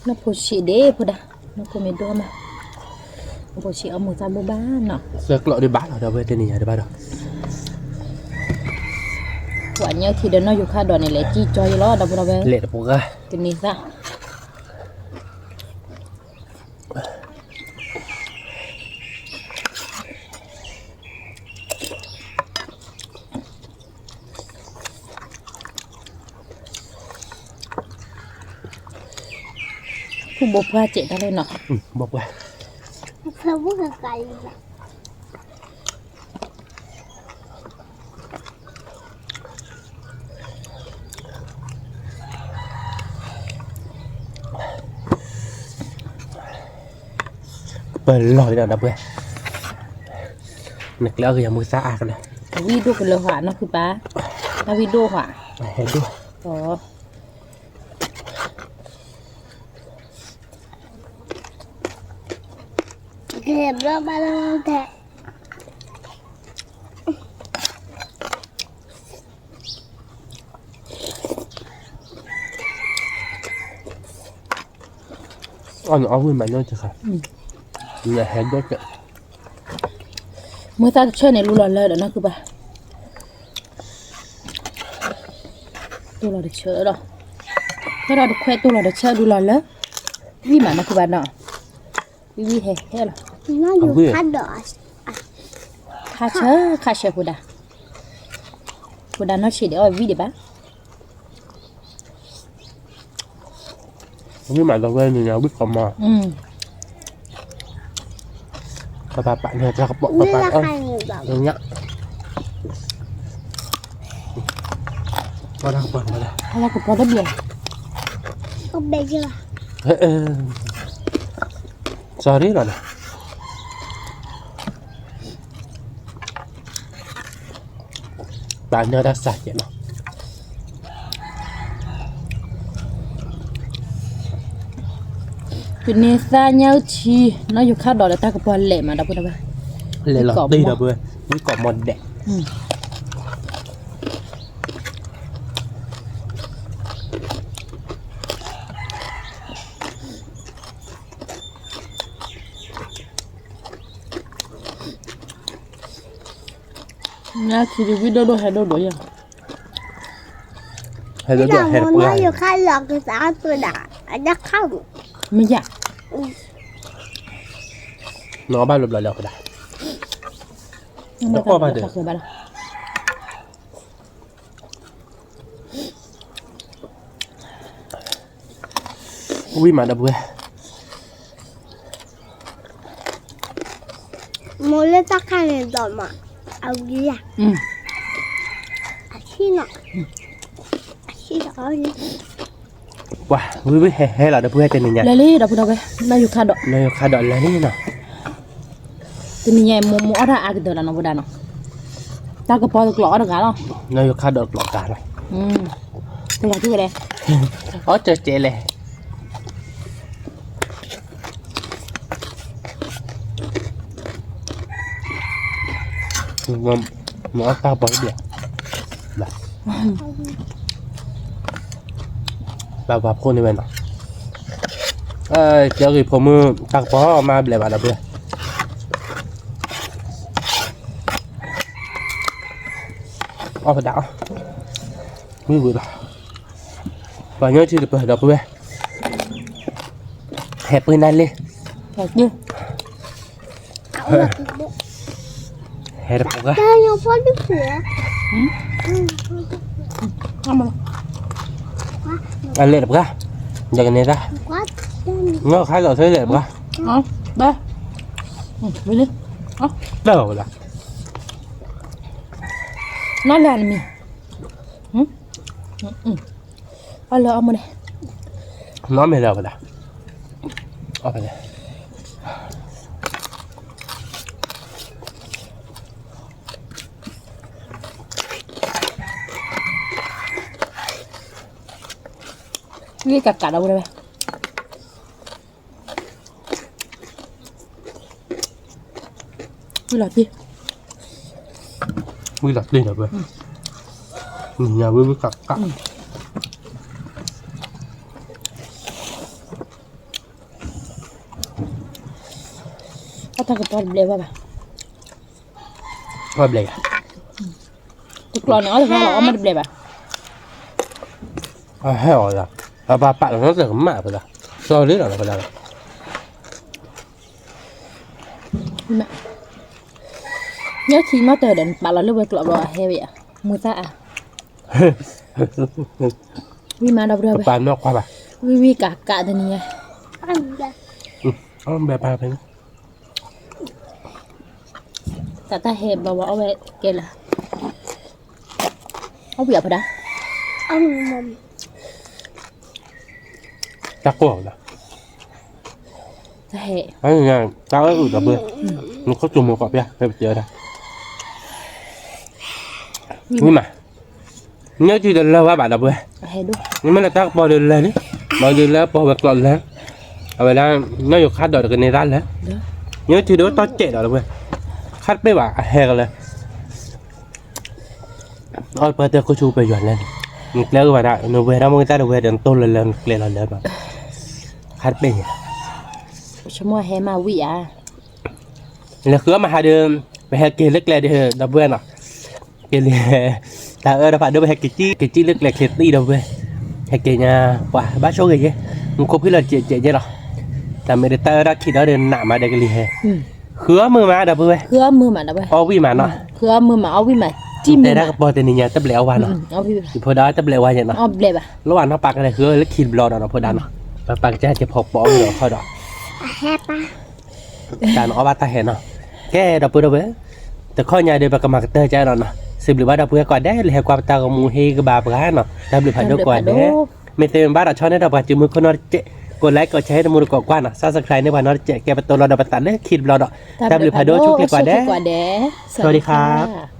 နီၢ်ဖိဆံးဒ့ဖိဒၣ်, နီၢ်ဖိမ့ၢ်ဒိၣ်မး, နီၢ်ဖိဆံးအီၣ်မ့ၢ်သၣ်ဘူၣ်ဘၣ်နီၤ, ကျိးဒံးဘၣ်လီၤ ဒီပုၢ်ဝဲၢ်တနံၤညါဒံးဘၣ်ဒီး, ပှၤညၣ်ထံဒီးနီၢ်ယိၤခါဒီးန့ၣ် လဲၤကံၢ်ကၠီယလီၤ ဒီပုၢ်ဝဲၢ်, လဲၤတပှၢ်, တနံၤသၣ် ဖုဘိပှၢ်စဲးတၢ်လဲၣ်နီၤ, ဘိပှၢ်, ဖုဘိကကးလံ, ပလီၢ်ဒီးဒီပုၢ်ဝဲၢ်, နကျဲအီၣ်က့ၤယၤမုၢ်သၣ်အါကလၢာ်, ဝံၣ်ဒိၣ်ကလၢာ်ဟါ နီၢ်ခုပၢ်, တၢ်ဝံၣ်ဒိၣ်ဟါ, ဟဲဒိၣ်, ကဲဘျီဘၣ်လီၤ, အီၣ်န့ၣ်အီၣ်ဝံၣ်မးနီၢ်တခါ, နဟဲဒိၣ်ကဲ, မုၢ်သၣ်တဆၢန့ၣ်လူလီၤလၢဒီးနီၢ်ခုပၢ်, တိၢ်လီၤတဆၢဒီး, ဟဲဒီးတခွဲတိၢ်လီၤတဆၢလူလီၤလၢ, ဝံၣ်မးနီၢ်ခုပၢ်နီၤ, ဝံၣ်ဝံၣ်ဟဲဟဲလီၤ, ခါဆၢ, ခါဆၢဖိဒါ, ဖိဒါနီၢ်ဆံးဒီးအီၣ်ဝံၣ်ဒံးဘၣ် ဝံၣ်မးဒီပုၢ်ဝဲၢ်န့ၣ် ဝံၣ်ကိးမီၤ, ပပာ်ပာ်န့ၣ်တၢ်ကပီၤပပာ်, ညၣ်, ပတၢ်ကပီၤ, ပတၢ်ကပီၤတဘျီ, sorry လီၤန့ၣ် ပာ်န့ၢ်တၢ်စၢ်ကဲးနီၤ, ပန့ၢ်သၣ်ညၣ်အုၣ်ထံ, နီၢ်ယိၤခါဒီးဒီးတၢ်ကပီၤလဲၤမးဒီပုၢ်ဝဲၢ်, လဲၤလီၤတံၢ်ဒီပုၢ်ဝဲၢ်, ဝံၣ်ကိးမီၤဒဲး နထံၣ်ဒံးဝံၣ်ဒိၣ်ဒိၣ်ဟဲဒိၣ်ဒိၣ်ယၤ, ဟဲဒိၣ်ဒိၣ်ဟဲတပှၢ်, မ့ၢ်ယၤ, နအီၣ်ဘၣ်လီၤဘျီလၢအဃိဒၣ်, နအီၣ်ဘၣ်ဒီး ဝံၣ်မးဒီပုၢ်ဝဲၢ်, မိၢ်လၢတၢ်ခါန့ၣ်ဒီးမး, အဝံၣ်ယၤ, အဆံၣ်နီၤ, အဆံၣ်ဒီးအီၣ်လံ, ပှၤဝံၣ်ဝံၣ်ဟဲဟဲလီၤဒီပုၢ်ဝဲၢ်တနံၤညါ, လဲၤလံဒီပုၢ်ဝဲၢ်, နီၢ်ယိၤခါဒီး, နီၢ်ယိၤခါဒီးလဲၤလံနီၤ တနံၤညါမိၢ်မိၢ်အီၣ်တၢ်အါကတၢၢ်လီၤနီၤ ဖိဒါနီၤ, တၢ်ကပီၤတကျိးအီၣ်တဂၤလီၤ, နီၢ်ယိၤခါဒီးကျိးတဂၤလီၤ, တဂၤဒ်ဝဲလဲၣ်, အီၣ်ကၠဲးကၠဲးလဲၣ်, မ့ၢ်အီၣ်တၢ်ကပီၤတဘျီ, ဘၣ်ပှၤဖိန့ၣ်ဝဲနီၤ, ကဲဂ့ၤဖိမုၣ်တၢ်ကပီၤမၤဘျဲးဘၣ်ဒီပုၢ်ဝဲၢ်, အီၣ်ဖဒၣ်အီၣ်, ဝံၣ်ဝံၣ်လီၤ, ပှၤညီထံတပၢၢ်ဒီပုၢ်ဝဲၢ်, ဟဲပှ့ၤနၤလံ, ဟဲတပှၢ်, အလဲၤတပှၢ်, ယကန့ၢ်တၢ်, နီၢ်ခါဒီးသ့လဲၤတပှၢ်, ဘၣ်, ဘၣ်ဝဲဒၣ်, နီၢ်လၢနမံၤ, အီၣ်လၢအီၣ်မ့ၢ်န့ၣ်, နီၢ်မ့ၢ်လၢဝဲဒၣ်, အီၣ်ဖဲလဲၣ် ဂ့ၢ်ကးကးဒီးဝဲဒၣ်ဝဲ, ဝံၣ်လီၤတံၢ်, ဝံၣ်လီၤတံၢ်ဒီးဝဲ, နံၤညါဝံၣ်ဝံၣ်ကးကး, အတၢ်ကပီၤတဘျဲးဘၣ်ဘၣ်, ပဘျဲးယၤ, တကျိးန့ၣ်အီၣ်တဂၤလီၤ အီၣ်မ့ၢ်တဘျဲးဘၣ်, အဟဲအီၤယၤ, အပာ်ပာ်လီၤနီတကမၣ်ဖဲဒၣ်, စီၤလ့လီၤဖဲဒၣ်လီၤ, ညၣ်ထံနီၣ်တၢၤဒီး နပာ်လီၤလၢဝဲကျိးဘျီအဟဲဝဲယၤ, မုၢ်သၣ်အါ, ဝံၣ်မးဒီပုၢ်ဝဲၢ်, ပာ်နီၣ်ကွၢ်ဘၣ်, ဝံၣ်ဝံၣ်ကးကးတနံၤညါ, အဘဲပာ်ဖဲန့ၣ်, တၢ်တၢ်ဟဲဘျီဝဲအီၣ်ဝဲကဲလၢာ်, အီၣ်ဝံၣ်အဖဒၣ်, တၢ်ကိၢ်လီၤ တၢ်ဟဲ, တၢ်အၢအုၣ်ဒီပုၢ်ဝဲၢ်, နခိၣ်စူၤမုာ်ကိးပျၢ် ဖဲပတဲဝဲဒၣ်, ဝံၣ်မး, ညၣ်ထံတလၢဘၣ်ဒီပုၢ်ဝဲၢ်, မ့မ့ၢ်လၢတၢ်ကပီၤဒုးလၢာ်လံ, ပီၤဒုးလၢပီၤဝဲကျိးလၢာ်, အဝဲဒၣ်, ညၣ်ယိၤခါဒီးတကန့ၢ်တၢ်လၢာ်, ညၣ်ထံဒုးတီၢ်စဲးဒီးပုၢ်ဝဲၢ်, ခါတပ့ၢ်ဘၣ် အဟဲကလၢာ် အီၣ်ပှၤတဲခိၣ်ဆူပယွၤလဲၣ်န့ၣ်, နကျဲအိၣ်ဘၣ်ဒၣ် နဝဲဒၣ်မိၢ်တၢ်တဝဲဒီး နတိၢ်လၢလၢ နကျဲလီၤလၢဘၣ်, ခါတပ့ၢ်န့ၣ်, ဆိကမိၣ်ဟဲမၤဝံၣ်ဧါ, လဲၤဃုအီၣ်မးဟးဒီး, ပဟဲက့ၤလၢကျဲဒီး ဒီပုၢ်ဝဲၢ်နီၤ, က့ၤလံ, တၢ်အၢဒီးဖးဒိၣ် ပဟဲက့ၤကံၣ် က့ၤကံၣ်လၢကျဲချ့သံဒီပုၢ်ဝဲၢ်, ဟဲက့ၤညါ, ပှၤဘၣ်ဆိၣ်ဂ့ၤယဲ, မူခိၣ်ဖံၣ်လီၤစဲးစဲးယဲလီၤ, တၢ်မ့ၢ်ဒီးတၢ်အၢတၢ်ခံးဒီးနးမးဒီးကလံၤဟဲ, ဃုအီၣ်မုာ်မးဒီပုၢ်ဝဲၢ်, အီၣ်ဝံၣ်မးနီၤ, တဲဒၣ်ကပီၤတနံၤညါတဘျဲးအီၣ်ဝါနီၤ, ယဖိဒါတဘျဲးဝါယဲနီၤ, လိၣ်ဘၣ်နီၤ ပာ်ကလဲၤဃုအီၣ်လၢခံတဘျီဒီးနီၤ ဖိဒါနီၤ, ပပာ်ကစၢ်ကဲဖီပီအီၣ်ဒီးခီဒီး, တၢ်နအီၣ်ဘၣ်တၢ်ဟဲနီၤ, ကဲဒီပုၢ်ဝဲၢ်, တခီညါဒီး ပကမၤကတၢၢ်ကဒီးနီၤ, စံးဘျုးဘၣ်ဒီပုၢ်ဝဲၢ်ကိးဂၤဒဲး လၢဟဲကွၢ်ပတၢ်ဂီၤမူဟ့ၣ်ကဘၣ်ပှၤနီၤ, တၢ်ဘျုးဖးဒိၣ်ကိးဂၤဒဲး, မ့ၢ်သ့မ့ၢ်ဘၣ်ဒီးဆီန့ၢ်ဒီးပှၤစုမုၢ်ခိၣ်နီတစဲး, ကိးlikeကိးshare တမူတကိးကွၢ်နီၤ, subscribe န့ၢ်ပှၤနီတစဲး ကဲပတိၤလီၤဒီးပသးလၢခံတဘျီဒီး, တၢ်ဘျုးဖးဒိၣ်ဆိၣ်ချ့ကိးဂၤဒဲး, စဝၤဒံခါ